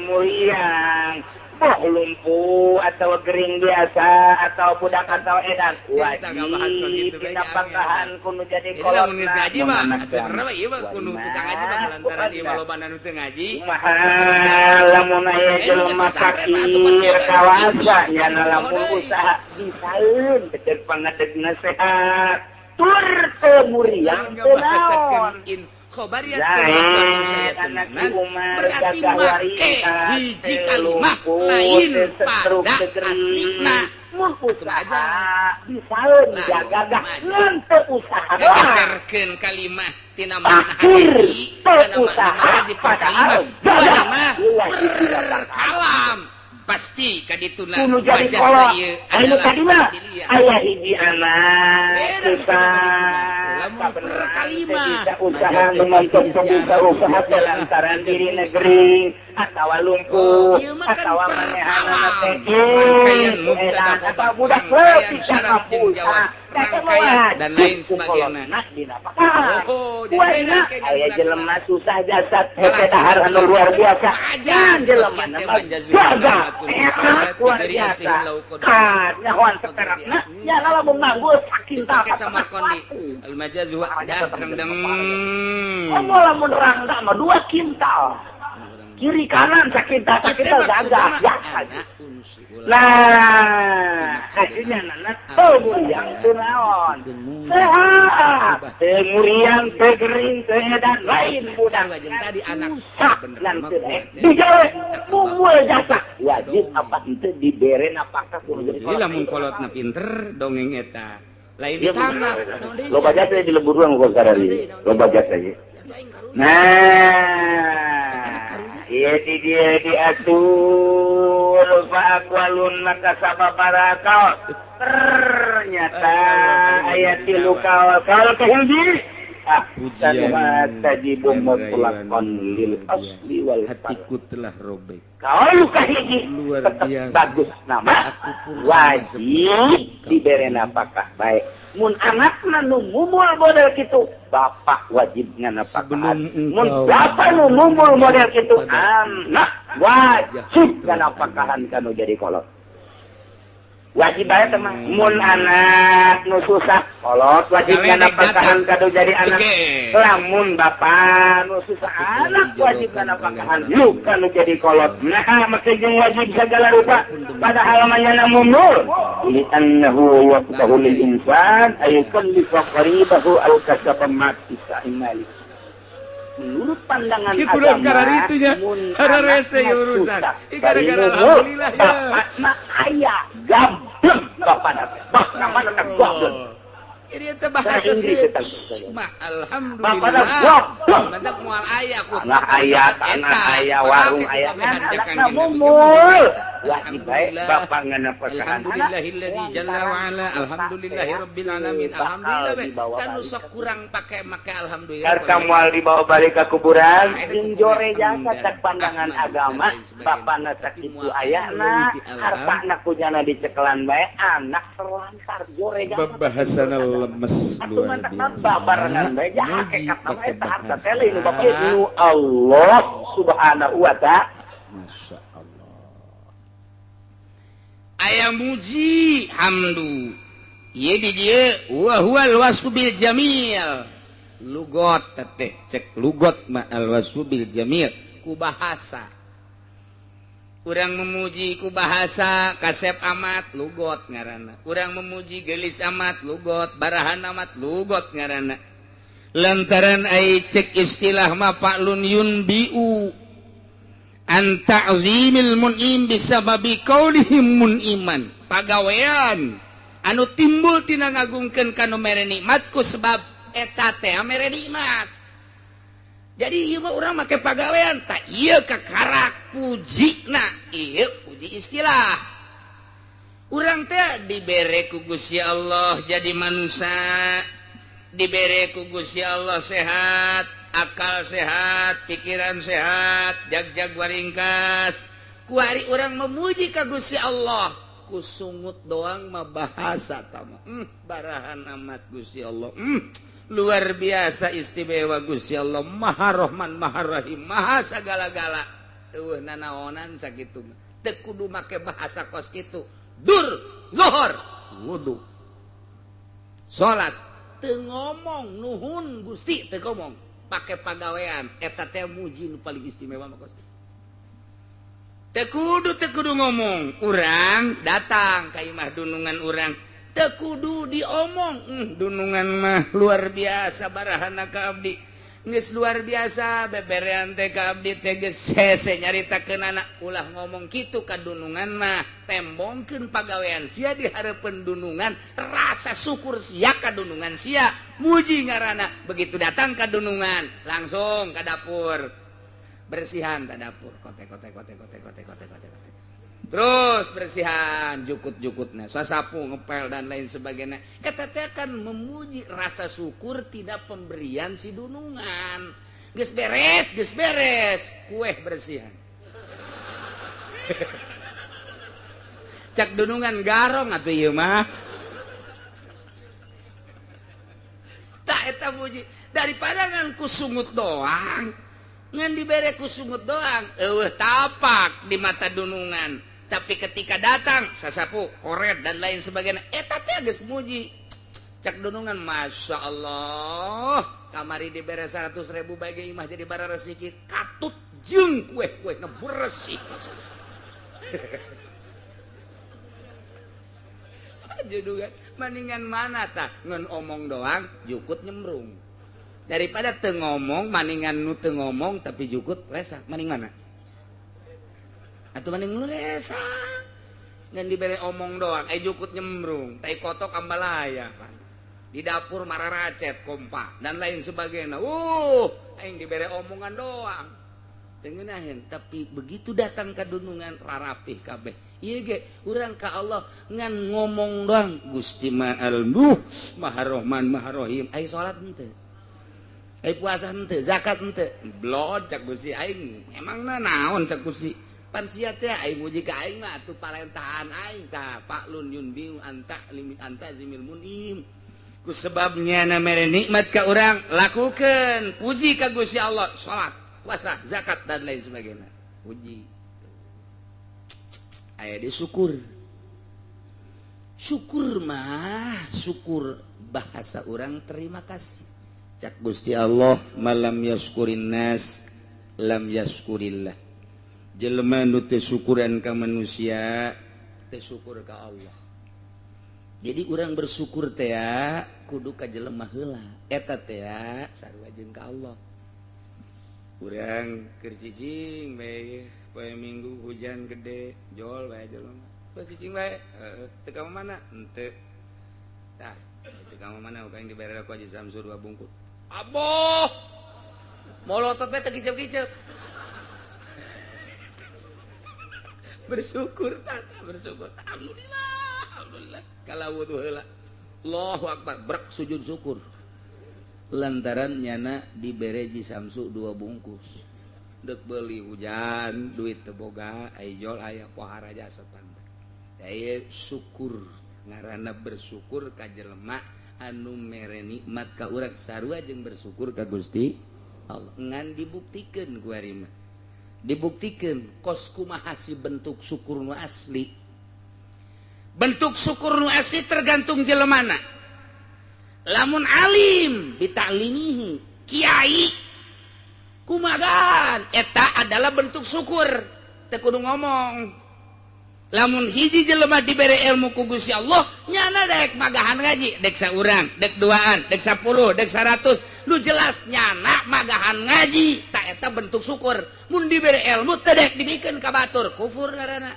muriang boh lumpuh atau gering biasa atau budak atau edan wajib pinapakahan kudu jadi kolot ngaji mah sebenarnya ieu mah kudu tukang ngaji mah lantaran ieu mah loba nu teu ngaji kumaha lamun aya jelema fakir kawasa nyana lamun usaha bisaeun teu pangadegna sehat tur teu muriang teu naon berarti make hiji kalimah lain pada aslina usaha bisaeun gagah ngan teu usaha geserkeun kalimah tina makna hakiki kana makna padahal mah berkalam pasti kadituna wajah ieu adalah aya hiji anak lamun per kalimah bisa usaha memantuk bisa usaha lantaran diri negeri atawa lumpuh atawa manehana teh atau budak leutik mampu usaha rangkaian dan lain sebagainya. Oh, jadi aya jelema susah jasad hese dahar anu luar biasa. Ngan jelema gagah luar biasa. Kan nyahoan seterapna nya lamun manggul sakintal al majaz wa dah rengdeng. Komo lamun rangda mah 2 kintal. Kiri kanan sakintal sakintal gagah jasad. Nah, akhirnya anak teu muriang teu naon. Sehat, teu muriang, teu gering, teu edan lain budak. Tadi anak bener digawe mumul jasa. Wajib apa henteu dibere napakah kudu jadi. Jadi lamun kolotna pinter dongeng eta. Lain ditambah. Loba jasa di lembur urang kok karari. Loba jasa ieu. Nah, ieu di dieu diatur fa aqwalun maka sababara kaul. Ternyata ayat tilu kaul kaul kahiji ahsanu tajibu mutlaqan lil asli wal hatiku telah robek. Kalau kahiji luar tetep biasa. Bagus nama aku pun wajib dibere nafkah baik. Mun anakna nu mumul model kitu, bapak wajib nganapakahan. Mun bapak nu mumul model kitu, anak wajib nganapakahan kanu jadi kolot. Wajib bae teh mah. Mun anak nu susah kolot wajib nganapakahan kanu jadi anak. Lamun bapak nu susah anak wajib nganapakahan lu kanu jadi kolot. Nah, make jeung wajib segala rupa padahal mah nyana mumul. Li annahu waqtahu lil insan ay yukallifa qaribahu aw kasaba ma malik. Menurut pandangan agama, mun anakna susah bari mumul, bapakna aya gablek bapakna teh, bapakna teh gablek. Ini teh bahasa mah alhamdulillah. Mantap moal aya ku. Tanah aya, tanah aya, warung aya. Anakna mumul. Wajib bae bapak nganapakahan. Alhamdulillahilladzi jalla wa ala, alhamdulillahirabbil alamin. Alhamdulillah bae. Kan nu sok kurang pake make alhamdulillah. Karta moal dibawa balik ka kuburan, jeung jore jasa cek pandangan agama, bapakna cek kitu ayana, hartana kunyana dicekelan bae, anak terlantar jore jasa. Bahasana lemes luar biasa. Babarengan bae hakikat nama eta harta teh lain bapak nu Allah Subhanahu wa ta'ala. Masya Allah. Aya muji hamdu. Ieu di dieu wa huwal wasfu bil jamil. Lugot teh cek lugot ma al wasfu bil jamil ku bahasa. Urang memuji ku bahasa kasep amat lugot ngaranna. Urang memuji gelis amat lugot, barahan amat lugot ngaranna. Lantaran ai cek istilah ma fa'lun yunbiu an ta'zimil mun'im bisababi qaulihim mun'iman. Pagawean anu timbul tina ngagungkeun ka nu mere nikmat ku sebab eta teh mere nikmat. Jadi ieu mah urang make pagawean tak ieu kakarak pujina ieu puji istilah. Urang teh dibere ku Gusti Allah jadi manusia, dibere ku Gusti Allah sehat, akal sehat, pikiran sehat, jag-jag waringkas. Kuari urang memuji ka Gusti Allah, ku sungut doang mah bahasa tama. Barahan amat Gusti Allah. Luar biasa istimewa Gusti Allah, Maha Rahman, Maha Rahim, Maha sagala-gala. Eueuh nanaonan sakitu mah. Teu kudu make bahasa kos kitu. Dur, zuhur, wudu. Salat teu ngomong nuhun Gusti teu ngomong, pake pagawean eta teh muji nu paling istimewa mah kos. Teu kudu ngomong, urang datang ka imah dunungan urang. Teu kudu diomong, dunungan mah luar biasa barahana ka abdi. Geus luar biasa beberean teh ka abdi teh geus hese nyaritakeun anak ulah ngomong kitu ka dunungan mah, tembongkeun pagawean sia di hareupeun dunungan, rasa syukur sia ka dunungan sia, muji ngaranna. Begitu datang ka dunungan, langsung ka dapur. Bersihan ka dapur, kote kote kote kote kote kote kote. Terus bersihan jukut-jukutnya, sasapu, ngepel dan lain sebagainya. Eta teh kan memuji rasa syukur tidak pemberian si dunungan. Geus beres, kue bersihan. Cak dunungan garong atuh ieu mah. Tak eta muji daripada ngan ku sungut doang. Ngan dibere ku sungut doang, eueuh tapak di mata dunungan. Tapi ketika datang sasapu, koret dan lain sebagainya, eta teh geus muji. Cak dunungan, masya Allah, kamari dibere 100.000 bae ge imah jadi bara resiki, katut jeung kue-kue na bersih. Dunungan, maningan mana tah ngan omong doang, jukut nyemrung. Daripada teu ngomong, maningan nu teu ngomong tapi jukut resah, maning mana? Atuh maning nu resah. Ngan dibere omong doang, jukut nyembrung, tai kotok ambalaya pan. Di dapur mararacet kompa dan lain sebagainya. Aing dibere omongan doang. Teu ngeunaheun, tapi begitu datang ka dunungan rarapih kabeh. Ieu ge urang ka Allah ngan ngomong doang, Gusti Ma'al Maha Rahman Maha Rahim. Ai salat henteu. Ai puasa henteu, zakat henteu. Blod cak Gusti aing. Emangna naon cak Gusti? Pan sia teh aing muji ka aing mah atuh parentahan aing tah paklun yunbiu anta limit anta zimil munim. Ku sebabnya na mere nikmat ka urang lakukeun, puji ka Gusti Allah, salat, puasa, zakat dan lain sebagainya. Puji. Aya di syukur. Syukur mah, syukur bahasa urang terima kasih. Cak Gusti Allah, malam yaskurin nas lam yaskurillah. Jelema nu teu syukuran ka manusia, teu syukur ka Allah. Jadi urang bersyukur teh kudu ka jelema heula. Eta teh sarua jeung ka Allah. Urang keur cicing bae poe Minggu hujan gede, jol bae jelema. Poe cicing bae, heeh, teu ka mana? Henteu. Tah, teu ka mana urang dibere ku Haji Samsur 2 bungkus. Aboh. Molotot bae teu kicep-kicep. Bersyukur tata, bersyukur. Alhamdulillah, alhamdulillah. Kalau wudu heula. Allahu akbar, brek sujud syukur. Lantaran nyana dibere Ji Samsu 2 bungkus. Dek beli hujan, duit teu boga, ai jol aya pohara jasa pantai. Aya syukur, ngaranna bersyukur ka jelema anu mere nikmat ka urang sarua jeung bersyukur ka Gusti Allah. Ngan dibuktikeun ku ari mah. Dibuktikeun kos kumaha si bentuk syukur nu asli. Bentuk syukur nu asli tergantung jelemana. Lamun alim bitaklimihi, kiai kumagan eta adalah bentuk syukur, teu kudu ngomong. Lamun hiji jelema dibere ilmu ku Gusti Allah, nyana daek magahan ngaji, dek saurang, dek duaan, dek 10, dek 100, lu jelas nyana magahan ngaji, tak eta bentuk syukur. Mun dibere ilmu teu daek dibikeun ka batur, kufur ngaranna.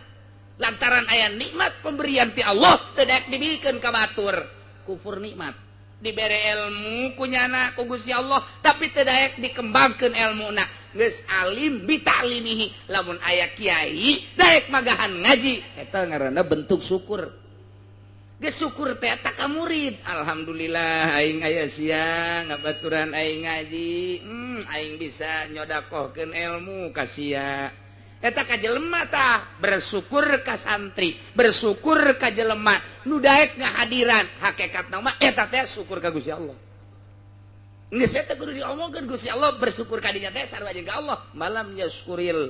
Lantaran aya nikmat pemberian ti Allah teu daek dibikeun ka batur, kufur nikmat. Dibere ilmu ku nyana ku Gusti Allah, tapi teu daek dikembangkeun ilmuna. Geus alim bitaklimihi, lamun aya kiai daek magahan ngaji, eta ngaranna bentuk syukur. Geus syukur teh eta ka murid, alhamdulillah aing aya sia ngabaturan aing ngaji, aing bisa nyodakohkeun ilmu ka sia. Eta ka jelema tah bersyukur ka santri, bersyukur ka jelema nu daek ngahadiran, hakikatna mah eta teh syukur ka Gusti Allah. Geus eta kudu diomongkeun Gusti Allah bersyukur ka dinya teh sarua jeung ka Allah. Malam yaskuril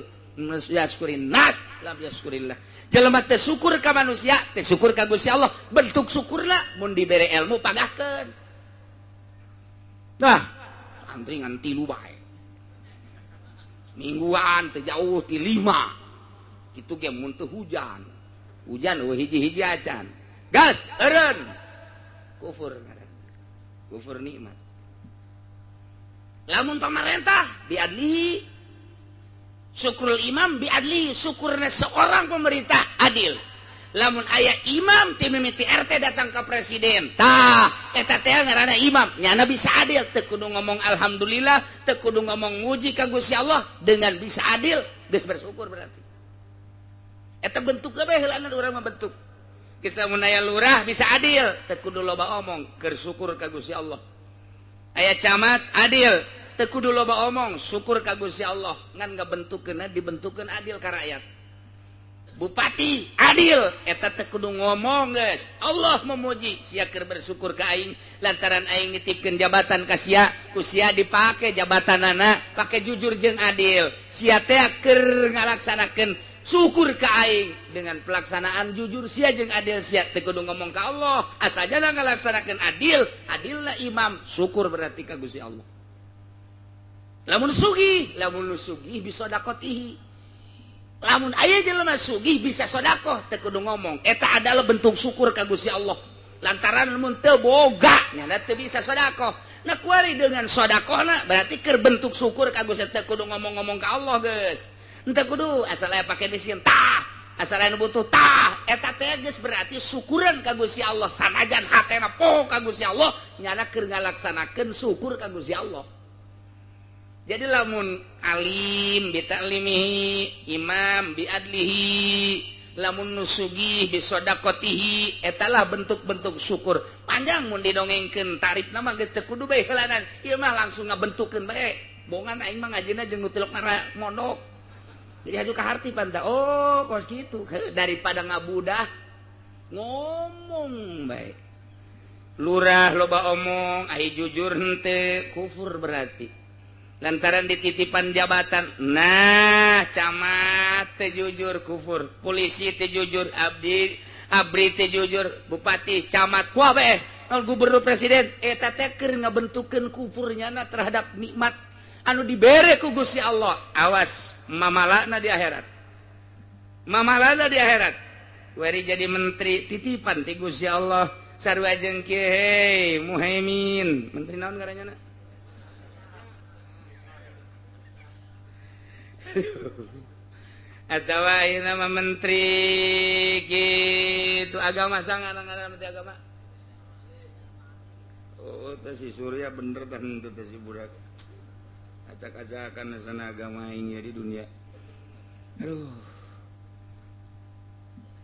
yaskurin nas lam yaskurillah. Jelema teh syukur ka manusia, teh syukur ka Gusti Allah. Bentuk syukurna mun dibere ilmu pagahkeun. Nah, santri ngan 3 bae. Mingguan teu jauh ti 5. Kitu ge mun teu hujan. Hujan eueuh hiji-hiji acan. Gas eureun. Kufur ngaranna. Kufur nikmat. Lamun pamarentah biadlihi, syukrul imam biadlihi, syukurna seorang pemerintah adil. Lamun aya imam ti mimiti RT datang ke presiden, tah eta teh ngaranna imam, nyana bisa adil, teu kudu ngomong alhamdulillah, teu kudu ngomong muji ka Gusti Allah, dengan bisa adil geus bersyukur berarti. Eta bentukna bae heulana urang mah bentuk. Geus lamun aya lurah bisa adil, teu kudu loba omong, keur syukur ka Gusti Allah. Aya camat adil, teu kudu loba omong, syukur ka Gusti Allah, ngan ngabentukkeunna dibentukkeun adil ka rakyat. Bupati adil, eta teu kudu ngomong geus. Allah memuji sia keur bersyukur ka aing lantaran aing nitipkeun jabatan ka sia, ku sia dipake jabatanana, pake jujur jeung adil. Sia teh keur ngalaksanakeun syukur ka aing dengan pelaksanaan jujur sia jeung adil sia teu kudu ngomong ka Allah, asajana ngalaksanakeun adil, adilna imam, syukur berarti ka Gusti Allah. Lamun sugih, lamun nu sugih bisa dakotihi. Lamun aya jelema sugih bisa sedekah teu kudu ngomong, eta adalah bentuk syukur ka Gusti Allah. Lantaran mun teu boga nyana teu bisa sedekah. Nah kuari dengan sedekahna berarti keur bentuk syukur ka Gusti, teu kudu ngomong-ngomong ka Allah geus. Henteu kudu asal aya pake miskin tah, asal aya nu butuh tah, eta teh geus berarti syukuran ka Gusti Allah. Sanajan hatena poho ka Gusti Allah, nyana keur ngalaksanakeun syukur ka Gusti Allah. Jadi lamun alim bitaklimihi, imam biadlihi, lamun nusugih bisodaqotihi, etalah bentuk-bentuk syukur. Panjang mun didongengkeun tarifna mah geus teu kudu bae heulanan. Ieu mah langsung ngabentukeun bae. Bongan aing mah ngajina jeung nu tilok mondok. Jadi haju ka harti panta. Oh, kos kitu. Daripada ngabudah ngomong bae. Lurah loba omong, ai jujur henteu, kufur berarti. Lantaran dititipan jabatan. Nah, camat teu jujur kufur, polisi teu jujur, abdi abri teu jujur, bupati, camat, kuah bae, gubernur, presiden eta teh keur ngabentukeun kufurnya na terhadap nikmat anu dibere ku Gusti Allah. Awas mamalana di akhirat. Mamalana di akhirat. Wari jadi menteri titipan ti Gusti Allah. Sarua jeung kieu hei Muhaimin, menteri naon ngaranna? Atawa ayeuna mah menteri kitu agama sangan ngaranna menteri agama. Oh, teh si Surya bener teh henteu teh si budak. Acak-acakan sana agama aing di dunia. Aduh.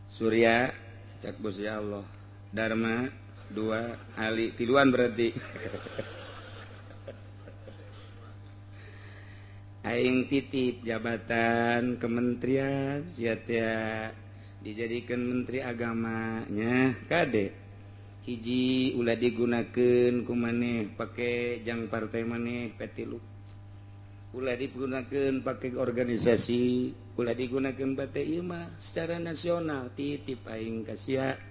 Surya cak Gusti Allah. Dharma dua Ali tiluan berarti. Aing titip jabatan kementerian sia teh dijadikan menteri agamanya kade. Hiji ulah digunakeun ku maneh pake jang partai maneh P3. Ulah digunakeun pake organisasi, ulah digunakeun partai ieu mah secara nasional titip aing ka sia.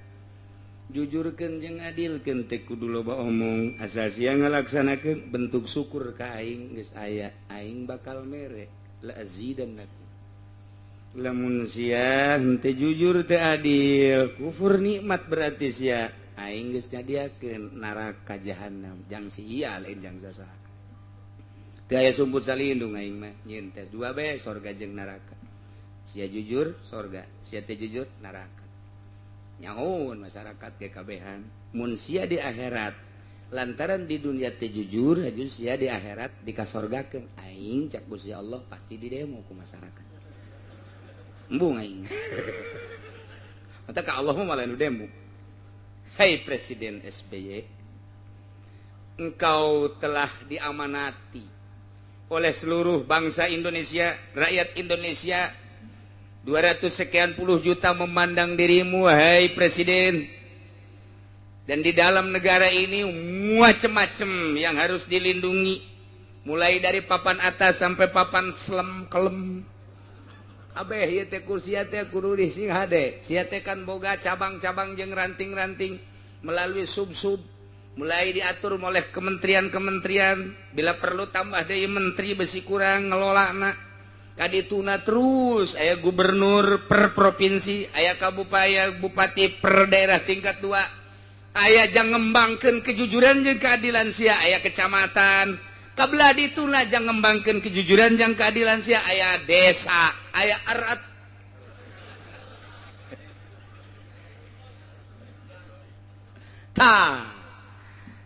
Jujurkeun jeung adilkeun teh kudu loba omong asal sia ngalaksanakeun bentuk syukur ka aing geus aya aing bakal mere la azidannakum. Lamun sia henteu jujur teu adil kufur nikmat berarti sia aing geus nyadiakeun neraka jahanam jang sia lain jang sasaha. Teu aya sumput salindung aing mah nyieun tes dua bae sorga jeung neraka. Sia jujur sorga, sia teu jujur neraka. Nyaun masyarakat kekabehan mun sia di akhirat lantaran di dunia teu jujur haju sia di akhirat dikasorgakeun aing cak Gusti Allah pasti di demo ku masyarakat embung aing. Mata ka Allah mah malah nu demo. Hai Presiden SBY, engkau telah diamanati oleh seluruh bangsa Indonesia, rakyat Indonesia 200 sekian puluh juta memandang dirimu, hai Presiden. Dan di dalam negara ini macem-macem yang harus dilindungi, mulai dari papan atas sampai papan selem kelem. Abeh ieu teh kursi teh kudu sing hade. Sia teh kan boga cabang-cabang jeung ranting-ranting melalui sub-sub, mulai diatur oleh kementerian-kementerian. Bila perlu tambah deui menteri besi kurang ngelolana. Kadituna terus aya gubernur per provinsi, aya kabupaten, bupati per daerah tingkat 2, aya jang ngembangkeun kejujuran jeung keadilan sia, aya kecamatan. Kabelah dituna jang ngembangkeun kejujuran jeung keadilan sia, aya desa, aya erat. Tah.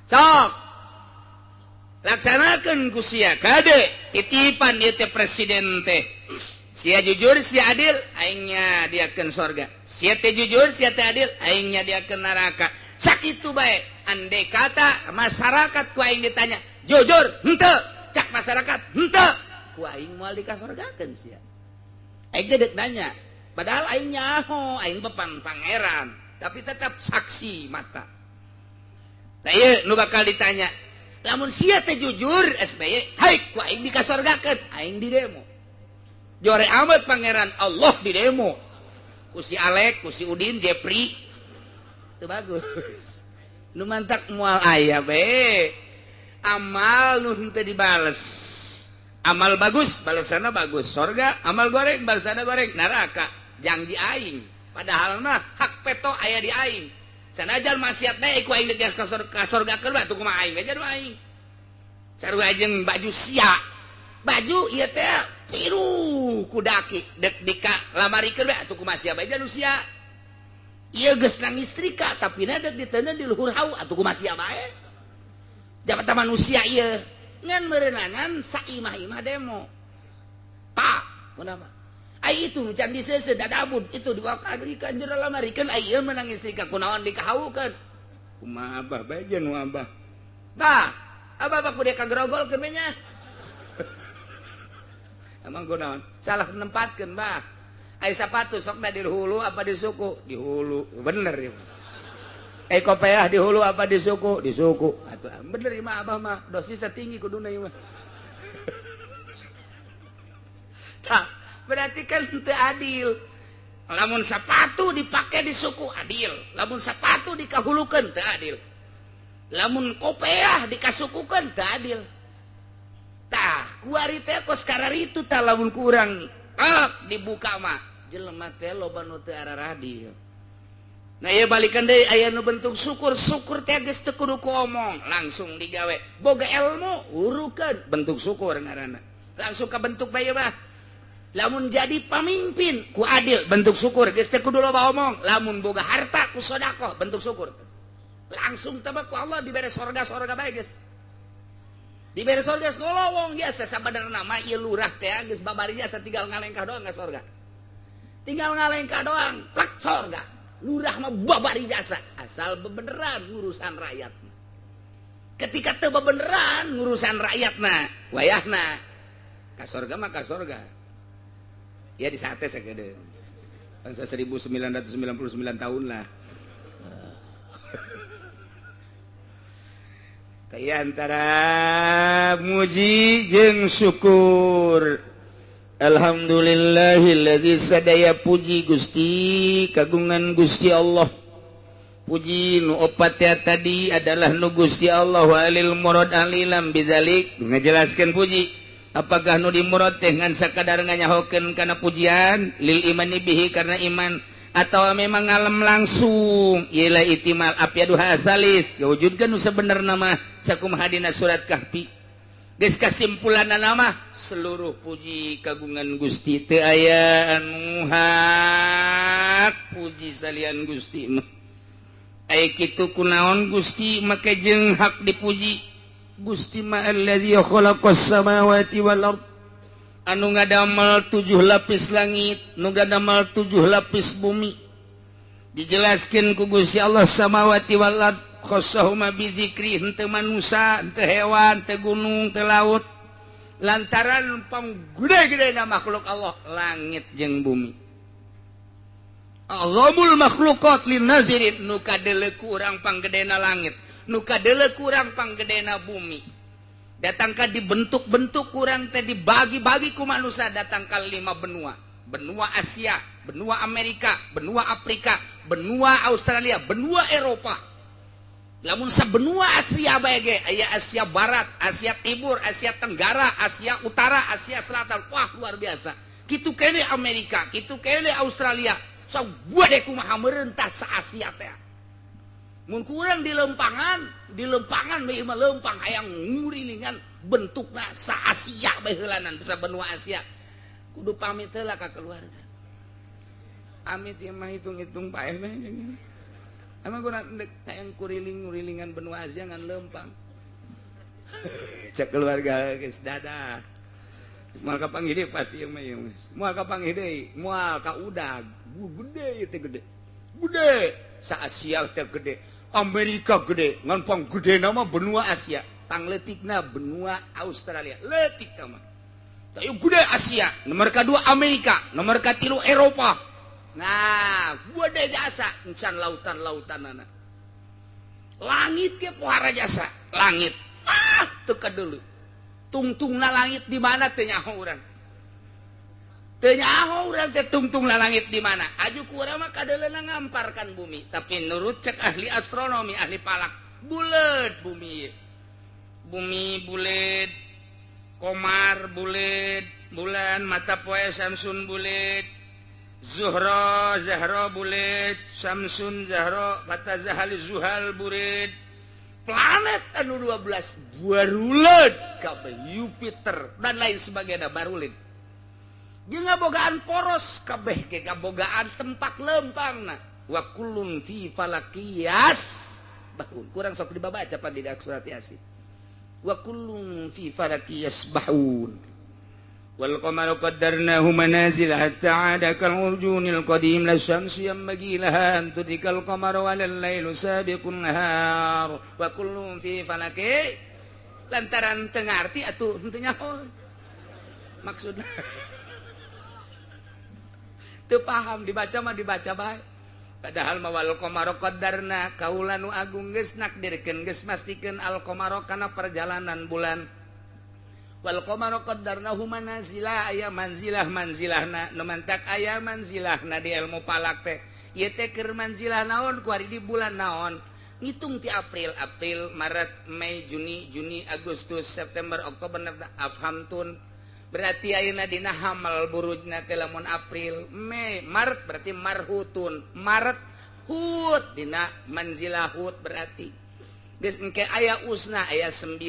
Sok laksanakeun ku sia kade titipan ieu teh presiden teh. Sia jujur sia adil aingnya diakeun sorga. Sia teh jujur sia teh adil aingnya diakeun neraka. Sakitu bae andai kata masyarakat ku aing ditanya jujur henteu cak masyarakat henteu ku aing moal dikasorgakeun sia. Aing teh deuk nanya padahal aing nyaho aing bepang pangeran tapi tetap saksi mata. Tah ieu nu bakal ditanya. Lamun sia teh jujur SBY, hai ku aing dikasorgakeun, aing di demo. Jore amat pangeran Allah di demo. Ku si Alek, ku si Udin, Jepri. Teu bagus. Nu mantak moal aya bae. Amal nu henteu dibales. Amal bagus, balesanna bagus, sorga. Amal goreng, balesanna goreng, neraka. Janji aing. Padahal mah hak peto aya di aing. Sanajan maksiat bae ku aing deuk ka sorgakeun mah tuh kumaha aing aja nu aing. Sarua jeung baju sia. Baju ieu teh tiru ku daki deuk dika lamarikeun bae atuh kumaha sia bae nu sia. Ieu geus nang istrika tapi na deuk diteundeun di luhur hau atuh kumaha sia bae. Jabatan manusia ieu ngan meureunangan saimah-imah demo. Tah, kunaon? Ai itu can diseuseuh dadabud itu dibawa ka jero lamarikeun ai ieu menang istrika kunaon dikahawukeun. Kumaha abah bae jeung nu abah. Bah, abah mah kudu kagrogolkeun we nya. Emang kunaon? Salah nempatkeun bah. Ai sapatu sokna di hulu apa di suku? Di hulu. Bener ieu. Eh kopeah di hulu apa di suku? Di suku. Atuh bener ieu mah abah mah dosisna tinggi kuduna ieu mah. Tah, berarti kan teu adil. Lamun sapatu dipake di suku adil, lamun sapatu dikahulukeun teu adil. Lamun kopeah dikasukukeun teu adil. Tah, kuari teh kos kararitu tah lamun kurang dibuka mah jelema teh loba nu teu araradil. Nah ieu balikan deui aya nu bentuk syukur, syukur teh geus teu kudu ku omong, langsung digawe. Boga ilmu urukeun bentuk syukur ngaranna. Langsung kabentuk bae mah. Lamun jadi pamimpin ku adil bentuk syukur geus teu kudu loba omong. Lamun boga harta ku sedekah bentuk syukur. Langsung teh ku Allah dibere sorga-sorga bae geus. Dibere sorga geus ngolowong biasa sabenerna mah ieu lurah teh geus babari jasa tinggal ngalengkah doang ka sorga. Tinggal ngalengkah doang plak sorga. Lurah mah babari jasa asal bebeneran ngurusan rakyat. Ketika teu bebeneran ngurusan rakyatna, wayahna ka sorga mah ka sorga. Ya di sate sakede. Bangsa 1999 tahun lah. Kaya antara muji jeung syukur. Alhamdulillahilladzi sadaya puji Gusti kagungan Gusti Allah. Puji nu opat ya tadi adalah nu Gusti Allah walil murad alilam bidzalik ngajelaskeun puji. Apakah nu dimurad teh ngan sakadar nganyahokeun kana pujian lil imani bihi karena iman atau memang ngalem langsung ialah itimal apyadu hasalis gawujudkeun nu sabenerna mah sakumaha dina surat Kahfi. Geus kasimpulanna mah seluruh puji kagungan Gusti teu aya anu hak puji salian Gusti mah. Ai kitu kunaon Gusti make jeung hak dipuji. Gusti ma allazi khalaqas samawati wal ard anu ngadamel 7 lapis langit nu ngadamel 7 lapis bumi. Dijelaskeun ku Gusti Allah samawati wal ard khassahuma bi dzikri henteu manusa henteu hewan henteu gunung henteu laut lantaran panggede-gedena makhluk Allah langit jeung bumi. Azamul makhluqat lin nazirin nu kadeuleu ku urang panggedena langit nu kadeuleu kurang panggedena bumi. Datangka dibentuk-bentuk kurang teh dibagi-bagi ku manusia datang ka 5 benua. Benua Asia, benua Amerika, benua Afrika, benua Australia, benua Eropa. Lamun sabenua Asia bae ge aya Asia Barat, Asia Timur, Asia Tenggara, Asia Utara, Asia Selatan. Wah, luar biasa. Kitu kene Amerika, kitu kene Australia. Sagede kumaha meurentah sa Asia teh. Mun kurang di lempangan bae mah lempang hayang ngurilingan bentukna sa Asia bae heulanan bisa benua Asia. Kudu pamit heula ka keluarga. Amit ieu mah hitung-hitung paeh mah. Emang kurang ndek hayang kuriling-ngurilingan benua Asia ngan lempang. Cek keluarga geus dadah. Moal kapanggih deui pasti ieu mah ieu mah. Moal kapanggih deui, moal ka udag. Gede ieu teh gede. Gede sa Asia teh gede, Amerika gede, ngan panggede nama benua Asia, pangleutikna benua Australia, leutik tah mah. Tapi gede Asia, nomor kedua Amerika, nomor katilu Eropa. Nah, gede jasa encan lautan-lautanana. Langit ge pohara jasa, langit. Ah, teu kadeuleu. Tungtungna langit di mana teu nyaho urang. Teu nyaho urang teh tungtungna langit di mana. Aju ku urang mah kadeuleuna ngamparkan bumi, tapi nurut cek ahli astronomi, ahli palak, buleut bumi. Bumi buleut, komar buleut, bulan mata poe Samsun buleut, Zuhra Zahra buleut, Samsun Zahra mata Zahal Zuhal buleut. Planet anu 12 baruleut kabeh Jupiter dan lain sebagainya baruleut. Jeung ngabogaan poros kabeh ge ngabogaan tempat lempangna. Wa kullun fi falakiyas bahun. Kurang sok dibaca pan di surat Yasin. Wa kullun fi falakiyas bahun. Wal qamaru qaddarnahu manazila hatta 'ada kal urjunil qadim la syamsu yanbaghi laha an tudrikal qamara wal lailu sabiqun nahar wa kullun fi falaki. Lantaran teu ngarti atuh henteu nyaho maksudna. Teu paham dibaca mah dibaca bae. Padahal mah wal qamaru qaddarna kaula nu agung geus nakdirkeun geus mastikeun al qamaru kana perjalanan bulan. Wal qamaru qaddarnahu manazila aya manzilah manzilahna nu mantak aya manzilahna di ilmu falak teh ieu teh keur manzilah naon kuari di bulan naon ngitung ti April April Maret Mei Juni Juni Agustus September Oktober afhamtun berarti ayeuna dina hamal burujna teh lamun April Mei Maret berarti marhutun Maret hut dina manzilah hut berarti geus engke aya usna aya 9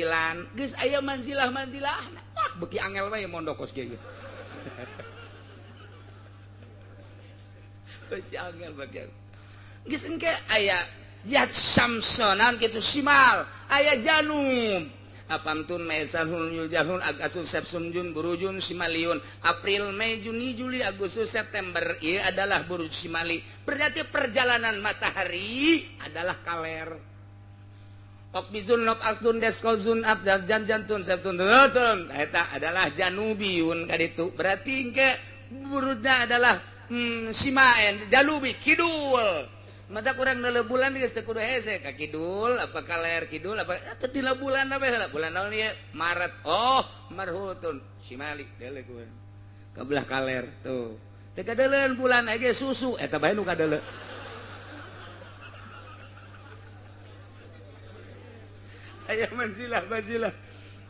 geus aya manzilah-manzilah. Wah beuki angel wae mondok kos kieu. Beuki angel bagian. Geus engke aya jihad samsonan kitu simal aya janum. Apamtun mesanhun yuljahun agasus sepsun jun burujun simaliun. April Mei Juni Juli Agustus September ieu adalah buruj simali. Berarti perjalanan matahari adalah kaler. Okbizun nob asdun deskozun abdal jan jantun septun tutun eta adalah janubiyun kaditu berarti engke burudna adalah simaen jalubi kidul mata kurang neuleuh bulan geus teu kudu hese ka kidul apa kaler kidul apa teu dina bulan apa heula bulan naon ieu Maret oh marhutun simali deuleuh ku ka belah kaler tuh teu kadeuleun bulan ge susu eta bae nu kadeuleu. Aya manzilah manzilah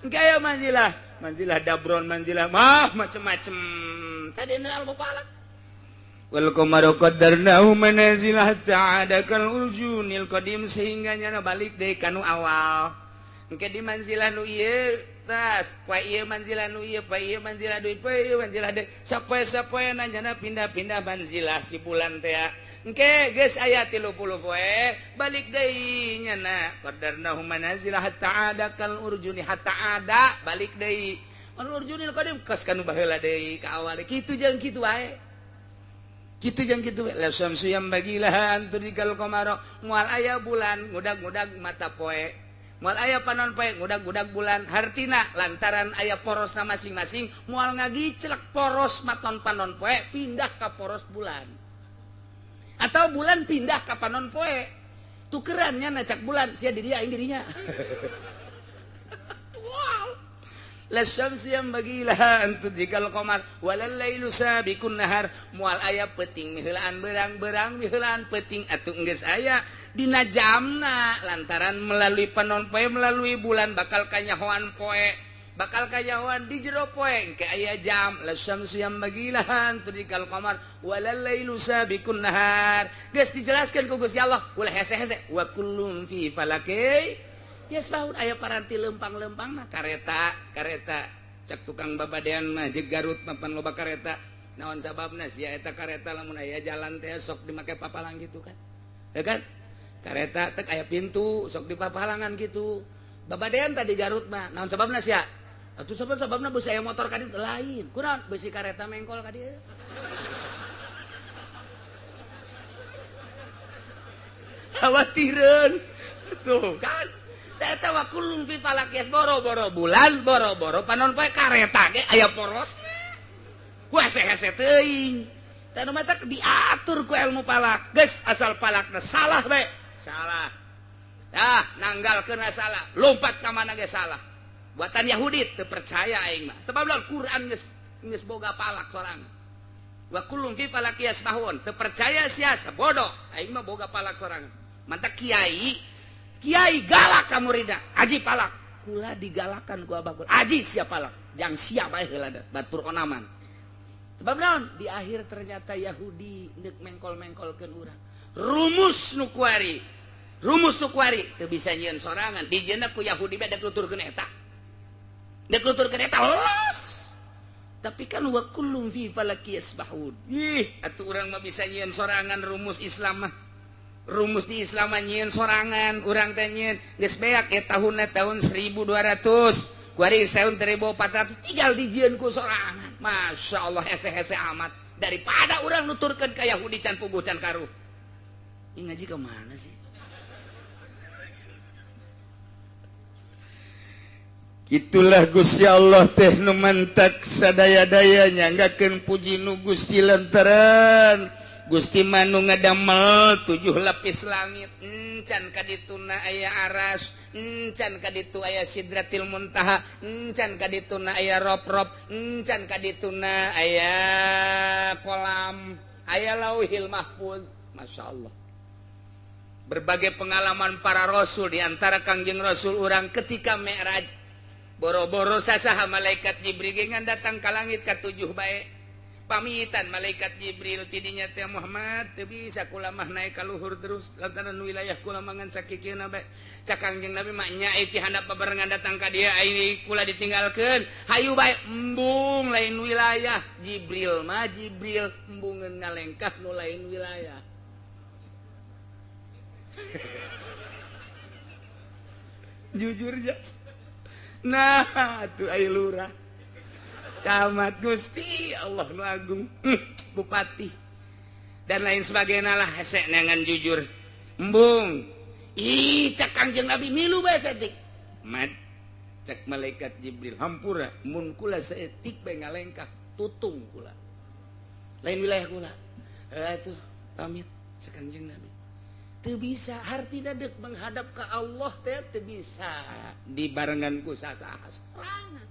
engke aya manzilah manzilah dabron manzilah mah macem-macem tadi al falak. Wal qamaru qaddarnahu manazila hatta 'ada kal urjunil qadim sehingga nyana balik deui kanu awal engke di manzilah nu ieu tas poe ieu manzilah nu ieu poe ieu manzilah deui poe ieu manzilah deui sapoe-sapoena nyana pindah-pindah manzilah si bulan teh. Engke geus aya 30 poe balik deui nyana qadarnahu manazila hatta ada kal urjuni hatta ada balik deui al urjunil qadim kos kanu baheula deui ka awal kitu jeung kitu wae kitu jeung kitu la syamsu yang bagilaha an tudrikal qamara moal aya bulan ngudag-ngudag mata poe moal aya panon poe ngudag-ngudag bulan hartina lantaran aya porosna masing-masing moal ngagicelek poros maton panon poe pindah ka poros bulan atau bulan pindah ka panon poe tukerannya nacak bulan sia di dia aing dirinya. Wow. La syamsu yang bagilaha an tudrikal qamar walal lailu sabiqun nahar moal aya peuting miheulaan berang-berang miheulaan peuting atuh geus aya dina jamna lantaran melalui panon poe melalui bulan bakal kanyahoan poe bakal kayawan di jero poe engke aya jam la syamsu yang bagilaha an tudrikal qamar walal lailu sabiqun nahar geus dijelaskeun ku Gusti Allah ulah hese-hese wa kullun fi falaki yasbahun aya paranti lempang-lempangna kareta kareta cak tukang babadean mah jeung Garut mapan loba kareta naon sababna sia eta kareta lamun aya jalan teh sok dimake papalang gitu kan ya kan kareta teh aya pintu sok dipapalangan gitu babadean tadi Garut mah naon sababna sia atuh sabab-sababna beusi aya motor ka ditu lain kunaon beusi kareta mengkol ka dieu. Khawatireun tuh kan eta wa kullun fi falak yas boro-boro bulan boro-boro panon poe kareta ge aya porosna hese-hese teuing teh nu matak diatur ku ilmu falak geus asal falakna salah bae salah dah nanggalkeun salah lompat ka mana ge salah buatan Yahudi teu percaya aing mah sebab lamun Quran geus boga palak sorangan wa kullun fi falaki yasbahun teu percaya sia sabodoh aing mah boga palak sorangan mantak kiai kiai galak ka muridna aji palak kula digalakan ku abah kula aji sia palak jang sia bae heula batur onaman sebab naon di akhir ternyata Yahudi neuk mengkol-mengkolkeun urang rumus nu kuari rumus nu kuari teu bisa nyieun sorangan dijieunna ku Yahudi bae dek nuturkeun eta dek nuturkeun eta los. Tapi kan wa kullun fi falaki yasbahun. Ih, atuh urang mah bisa nyieun sorangan rumus Islam mah. Rumus di Islam mah nyieun sorangan, urang teh nyieun geus beak ya tahunna tahun 1200. Kuari 1400 tinggal dijieun ku sorangan. Masya Allah hese-hese amat daripada urang nuturkeun ka Yahudi can puguh can karuh. Ini ngaji ke mana sih? Itulah Gusti Allah teh nu mantak sadaya-daya nyanggakeun puji nu Gusti lantaran Gusti manu ngadamel 7 lapis langit encan ka dituna aya aras, encan ka ditu aya sidratil muntaha, encan ka dituna aya rob-rob, encan ka dituna aya kolam, aya lauhil mahfuz. Masya Allah. Berbagai pengalaman para rasul diantara Kangjeng Rasul urang ketika Mi'raj. Boro-boro sasaha malaikat Jibril ngan datang ka langit ka 7 bae. Pamitan malaikat Jibril tidinya teh Muhammad teu bisa kula mah naik ka luhur terus lantaran wilayah kula mangan sakikieuna bae. Cak Kangjeng Nabi mah nya ti handap babarengan datang ka dia ai kula ditinggalkeun. Hayu bae embung lain wilayah. Jibril mah Jibril embungeun ngalengkah nu lain wilayah. Jujur jas. Nah, tuh ai lurah. Camat Gusti Allah nu agung, bupati dan lain sebagainya lah hese neangan jujur. Embung. Ih, cak Kangjeng Nabi milu bae saeutik. Mad cak malaikat Jibril hampura mun kula saeutik bae ngalengkah tutung kula. Lain wilayah kula. Atuh pamit cak Kangjeng Nabi. Teu bisa hartina deuk menghadap ka Allah teh teu bisa dibarengan ku sasaha sorangan.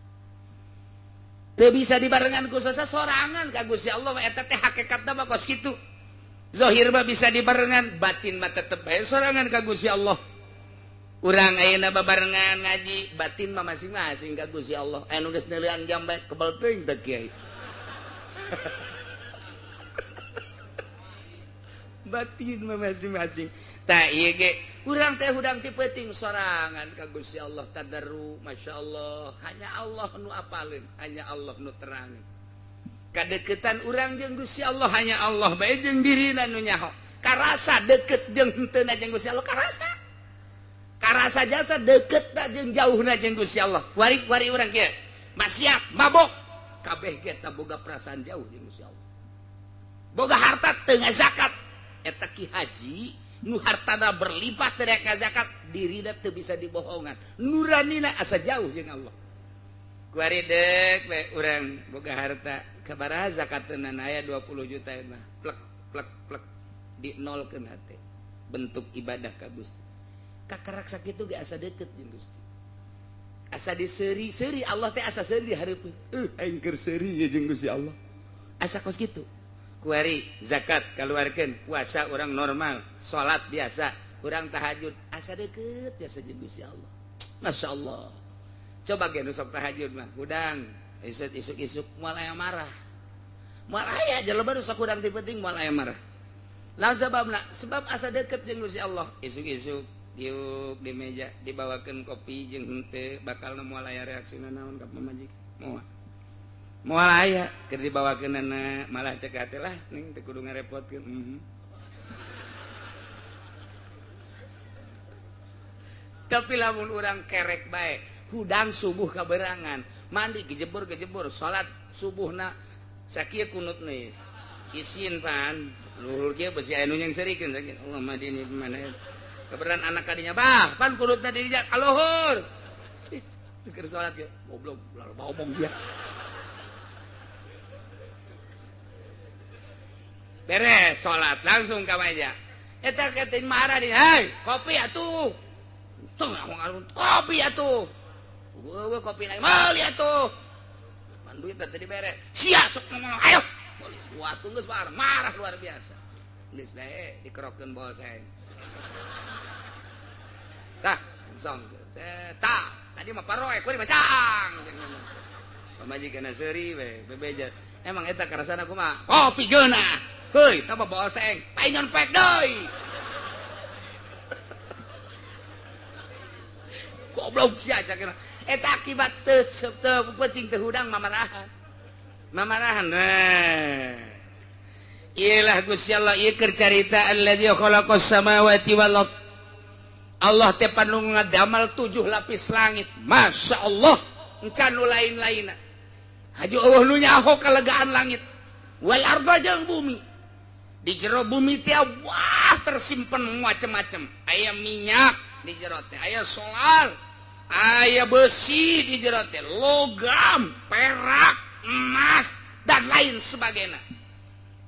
Teu bisa dibarengan ku sasaha sorangan ka Gusti Allah eta teh hakikatna mah kos kitu. Zahir mah bisa dibarengan, batin mah tetep bae sorangan ka Gusti Allah. Urang ayeuna babarengan ngaji, batin mah masing-masing ka Gusti Allah. Anu geus neuleuan jam bae kebel teuing teh kiai. Batin mah masing-masing. Tah ieu ge urang teh hudang ti peuting sorangan ka Gusti Allah tadarru, masyaallah. Hanya Allah nu apaleun, hanya Allah nu terangin. Kadeukeutan urang jeung Gusti Allah hanya Allah bae jeung dirina nu nyaho. Karasa deukeut jeung henteu jeung Gusti Allah karasa. Karasa jasa deukeut ta jeung jauhna jeung Gusti Allah. Wari-wari urang kieu. Maksiat, mabok, kabeh ge ta boga perasaan jauh jeung Gusti Allah. Boga harta teu ngazakat. Eta ki haji nu hartana berlipat teu zakat dirina teu bisa dibohongan nuranina asa jauh jeung Allah. Kuari deuk we urang boga harta kabaraha zakatna aya 20 juta mah plek plek plek di nolkeun hate bentuk ibadah ka Gusti. Kakarak sakitu ge asa deukeut jeung Gusti. Asa diseuri-seuri Allah teh asa seuri di hareupeun. Aing keur seuri ye jeung Gusti Allah. Asa kos kitu. Kuari zakat keluarkan, puasa orang normal, salat biasa, orang tahajud, asa deket biasa jeung Gusti Allah. Masya Allah. Coba ge nu sok tahajud mah, hudang, isuk-isuk moal aya marah. Moal aya jelema nu sok hudang ti penting moal aya marah. Lawan sababna, sebab asa deket jeung Gusti Allah. Isuk-isuk diuk di meja dibawakeun kopi jeung henteu bakal moal aya reaksina naon ka pamajikan. Moal. Moal aya keur dibawakeunana malah cek hate lah ning teu kudu ngarepotkeun. Tapi lamun urang kerek bae hudang subuh kaberangan mandi gejebur-gejebur salat subuhna sakieu kunut nih isin pan luhur kieu besi aya nu nyengserikeun sakieu Allah mah dini mana keberan anak kadinya bah pan kunutna di dinya ka luhur keur salat kieu goblok lalu omong sia. Beres salat langsung ka meja. Eta ketin marah di, "Hei, kopi atuh." Tengah ngarun kopi atuh. Geueuh kopi na meuli atuh. Pan duit teh dibere. Sia sok ngomong, ayo. Meuli. Wah, geus marah luar biasa. Geus bae dikerokeun bolseng. Tah, langsung. Tah, tadi mah paroe kuari bacang. Pamajikan seuri we, bebeja. Emang eta karasana kumaha? Kopi geunah. Heuy, tah bolseng, painyon pek deui. Goblok sia cakena. Eta akibat teu penting teu hudang mamarahan. Mamarahan. Nah. Iyalah Gusti Allah ieu keur carita allazi khalaqas samawati wal ard. Allah teh panu ngadamal 7 lapis langit. Masya Allah Encan nu lain-lainna. Haju eueuh nu nyaho kalegaan langit. Wal arda jeung bumi. Di jero bumi teh wah tersimpen macam-macam. Aya minyak di jero teh, aya solar, aya besi di jero teh, logam, perak, emas dan lain sebagainya.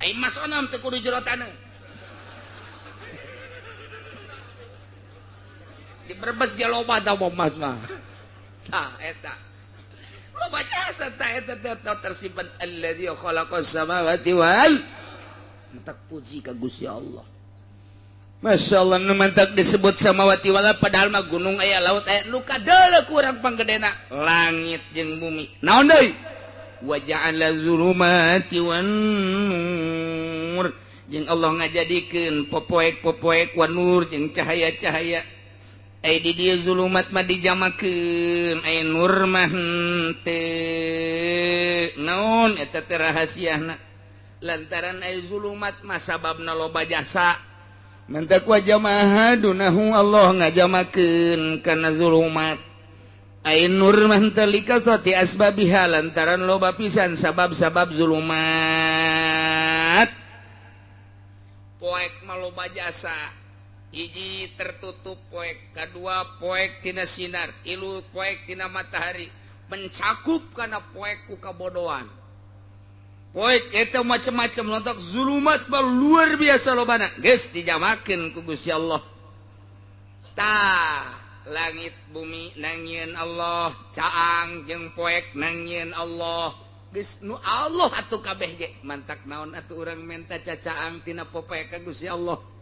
Ai emas onam teh kudu jero taneuh. Di Brebes ge loba tah emas mah. Tah eta. Loba jasa tah eta teh tersimpan allazi khalaqas samawati wal. Mentak puji ka Gusti Allah. Masya Allah nu mantak disebut samawati wal padahal mah gunung aya laut aya nu kadeuleu kurang panggedena langit jeung bumi. Naon deui? Wa ja'ala zulumati wan nur. Jeung Allah ngajadikeun popoek-popoek wan nur jeung cahaya-cahaya. Ai di dieu zulumat mah dijamakeun, ai nur mah henteu. Naon eta teh rahasiana? Lantaran ai zulumat mah sababna loba jasa. Mantak wa jamaah dunahu Allah ngajamakeun kana zulumat. Ai nur mah henteu likasati asbabiha lantaran loba pisan sabab-sabab zulumat. Poek mah loba jasa. Hiji tertutup poek, kedua poek tina sinar, ilu poek tina matahari, mencakup kana poek ku kabodohan. Poek eta macam-macam lontak zulumat luar biasa lobana. Geus dijamakeun ku Gusti Allah. Tah, langit bumi nangieun Allah, caang jeung poek nangieun Allah. Geus nu Allah atuh kabeh ge, mantak naon atuh urang menta cacaang tina popoek ka Gusti Allah.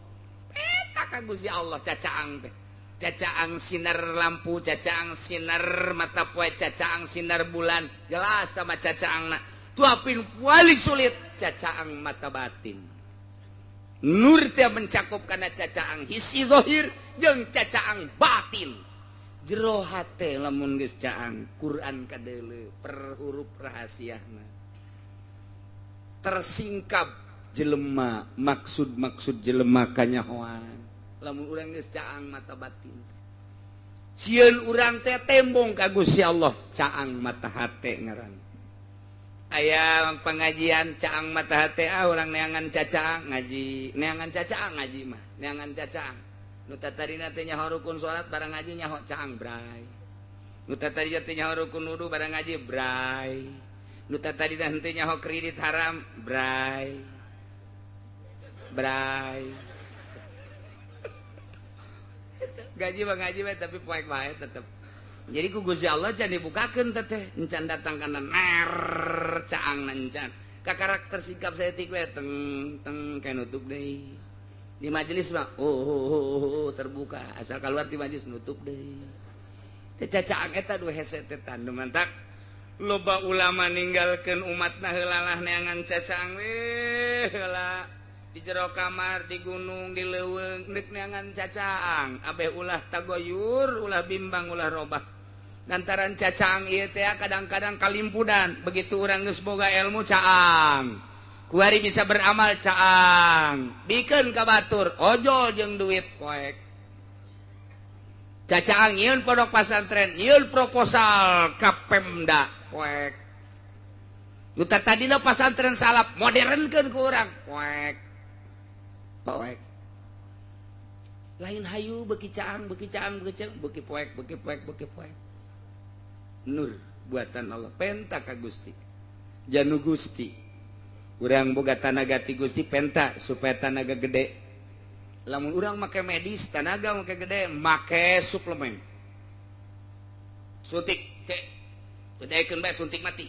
Ka Gusti Allah cacaang teh, cacaang sinar lampu, cacaang sinar mata poe, cacaang sinar bulan, jelas tama cacaangna. Tuapin paling sulit cacaang mata batin. Nur teh mencakup kana cacaang hisi zahir jeung cacaang batin. Jero hate lamun geus caang Quran kadeuleu per huruf rahasiana. Tersingkap jelema maksud-maksud jelema kanyahoan. Lamun urang geus caang mata batin, sieun urang teh tembong ka Gusti Allah, caang mata hate ngaran. Aya pengajian caang mata hate, ah urang neangan cacaang ngaji, neangan cacaang ngaji mah, neangan cacaang. Nu tatarina teh nyaho rukun salat barang ngaji nyaho caang bray. Nu tatarina teh nyaho rukun wudu barang ngaji bray. Nu tatarina henteu nyaho kredit haram bray. Bray. Gaji mah ngaji mah tapi poek bae tetep. Jadi ku Gusti Allah can dibukakeun teteh, encan datang kana ner caang encan. Ka karakter sikap saeutik we teng teng kayak nutup deui. Di majelis mah oh terbuka, asal keluar di majelis nutup deui. Teh cacaang eta dua hese teh tandu mantak. Loba ulama ninggalkeun umatna heulalah neangan cacaang we heula. Di jero kamar, di gunung, di leuweung, deuk neangan cacaang, abeh ulah tagoyur, ulah bimbang, ulah robah. Lantaran cacaang ieu teh kadang-kadang kalimpudan, begitu urang geus boga ilmu caang. Kuari bisa beramal caang, bikeun ka batur, ojol jeung duit poek. Cacaang nyieun pondok pasantren, nyieun proposal ka Pemda poek. Nu tadina pasantren salap modernkeun ku urang poek. Poek. Lain hayu beki caang, beki caang, beki caang, beki poek, beki poek, beki poek. Nur buatan Allah, penta ka Gusti. Janu Gusti. Urang boga tanaga ti Gusti penta supaya tanaga gede. Lamun urang make medis, tanaga make gede, make suplemen. Suntik, teh. Gedekeun bae suntik mati.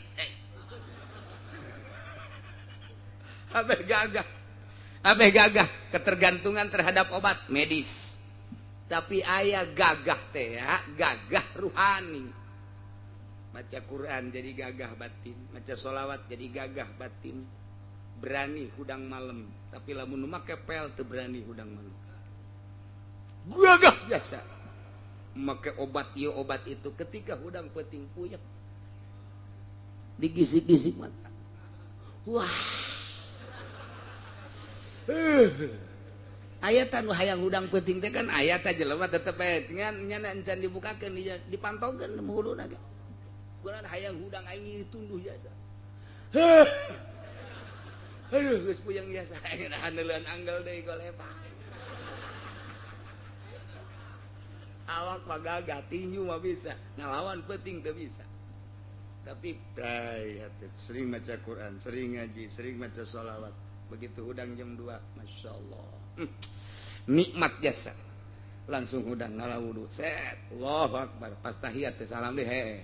Abeh gagah. Abeh gagah ketergantungan terhadap obat medis. Tapi ayah gagah teh ya, gagah ruhani. Baca Quran jadi gagah batin, baca sholawat jadi gagah batin. Berani hudang malam, tapi lamun make pel teu berani hudang malam. Gagah biasa. Make obat ieu obat itu ketika hudang peuting puyeng. Digisik-gisik mata. Wah. Aya tah nu hayang hudang peuting teh kan aya tah jelema tetep bae ngan nyana encan dibukakeun dipantongkeun huluna ge. Kunaon hayang hudang aing tunduh jasa. Aduh geus puyeng jasa aing haneuleun anggel deui golepa. Awak mah gagah tinju mah bisa, ngalawan peuting teu bisa. Tapi sering maca Quran, sering ngaji, sering maca sholawat. Begitu hudang jam 2, Masya Allah, nikmat jasa. Langsung hudang ngala wudu, set, Allahu Akbar. Pas tahiyat teh salam deh, hees.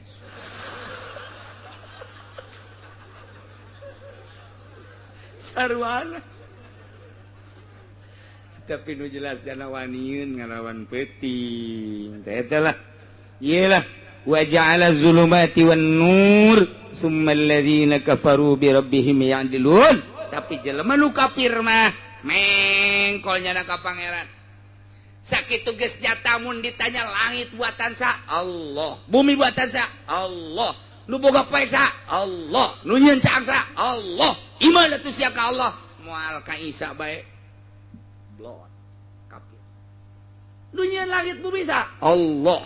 Sarwana. Tapi nu jelas jana waniun ngalawan peuting. Teh eta lah. Ieu lah. Wa ja'ala zulumati wan nur summa alladzina kafaru bi rabbihim ya'dilun. Tapi jelema nu kafir mah mengkol nyana ka pangeran. Sakitu geus nyata mun ditanya langit buatan sa Allah, bumi buatan sa Allah, nu boga poek sa Allah, nu nyieun caang sa Allah. Iman atuh sia ka Allah, moal ka Isa bae. Blot kafir. Nu nyieun langit bumi sa Allah.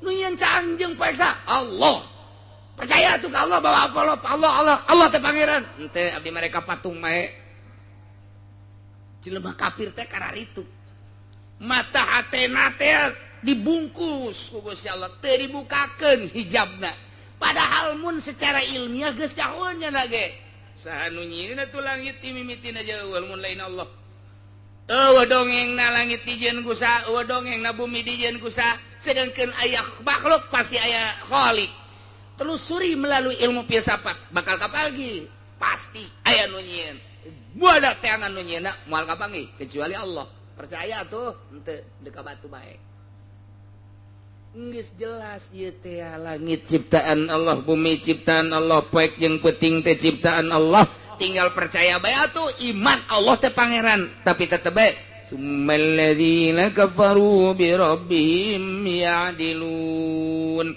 Nu nyieun caang jeung poek sa Allah. Percaya tuh ka Allah bahwa Allah Allah Allah Allah teh pangeran. Henteu abdi mereka patung mae. Jelema kafir teh kararitu. Mata hatena teh dibungkus ku Gusti Allah, teu dibukakeun hijabna. Padahal mun secara ilmiah geus cahueun nya ge. Saha nu nyieun atuh langit ti mimitina jauh mun lain Allah. Eueuh dongengna langit dijieun ku saha, eueuh dongengna bumi dijieun ku saha, sedangkeun aya makhluk pasti aya khalik. Telusuri melalui ilmu filsafat bakal kapagi pasti aya nu nyieun. Buada teangan nu nyieunna moal kapanggih kecuali Allah. Percaya tuh henteu deka batu bae. Geus jelas ieu teh langit ciptaan Allah, bumi ciptaan Allah, poek jeung peuting teh ciptaan Allah. Tinggal percaya bae atuh iman Allah teh pangeran, tapi tetep bae summal ladzina kafaru bi rabbihim ya'dilun.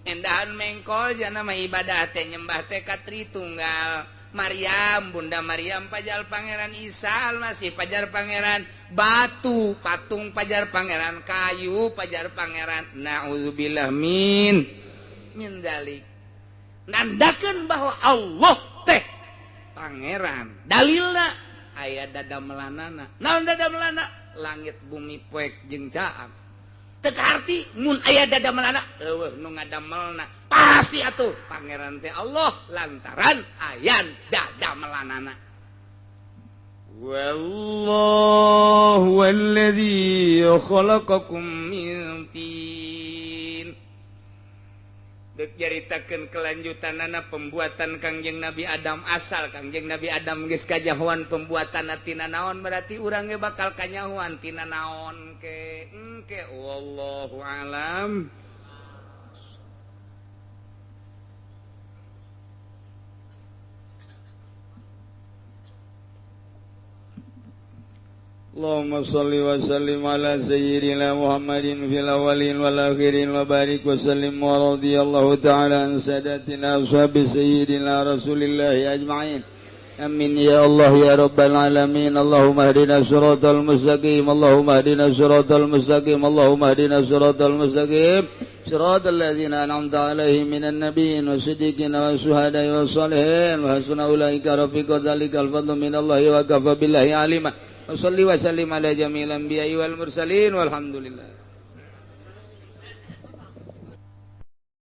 Endahan mengkol jana mah ibadah teh nyembah teh ka Tritunggal. Maryam, Bunda Maryam pajar Pangeran Isa Almasih pajar Pangeran, batu patung pajar Pangeran, kayu pajar Pangeran. Na'udzubillah min dalik. Nandakeun bahwa Allah teh Pangeran. Dalilna aya dada melanana. Naon dada melana? Langit bumi poek jeung caang. Teu kaarti mun aya dada melana eueuh nu ngadamelna. Pasti atuh pangeran teh Allah lantaran aya dada melanana. Wallahu alladzi khalaqakum min tin. Dek nyaritakeun kelanjutanana pembuatan Kangjeng Nabi Adam, asal Kangjeng Nabi Adam geus kajahoan pembuatanna tina naon, berarti urang ge bakal kanyahoan tina naon ke engke wallahu alam. Allahumma salli wa sallim ala sayyidina Muhammadin fil awwalin wal akhirin wa barik wa sallim wa radiyallahu ta'ala an sadatina ashabi sayyidina Rasulillahi ajma'in. Amin ya Allah ya rabbal alamin. Allahumma hdina siratal mustaqim. Allahumma hdina siratal mustaqim. Allahumma hdina siratal mustaqim. Siratal ladzina an'amta alaihim minan nabiyyin wasiddiqin wasyuhada'i wassalihin wa hasuna ulaika rafiqa. Dzalikal fadlu minallahi wa kafa billahi alima. Wa salli wa sallim ala jami'il anbiya'i wal mursalin walhamdulillah.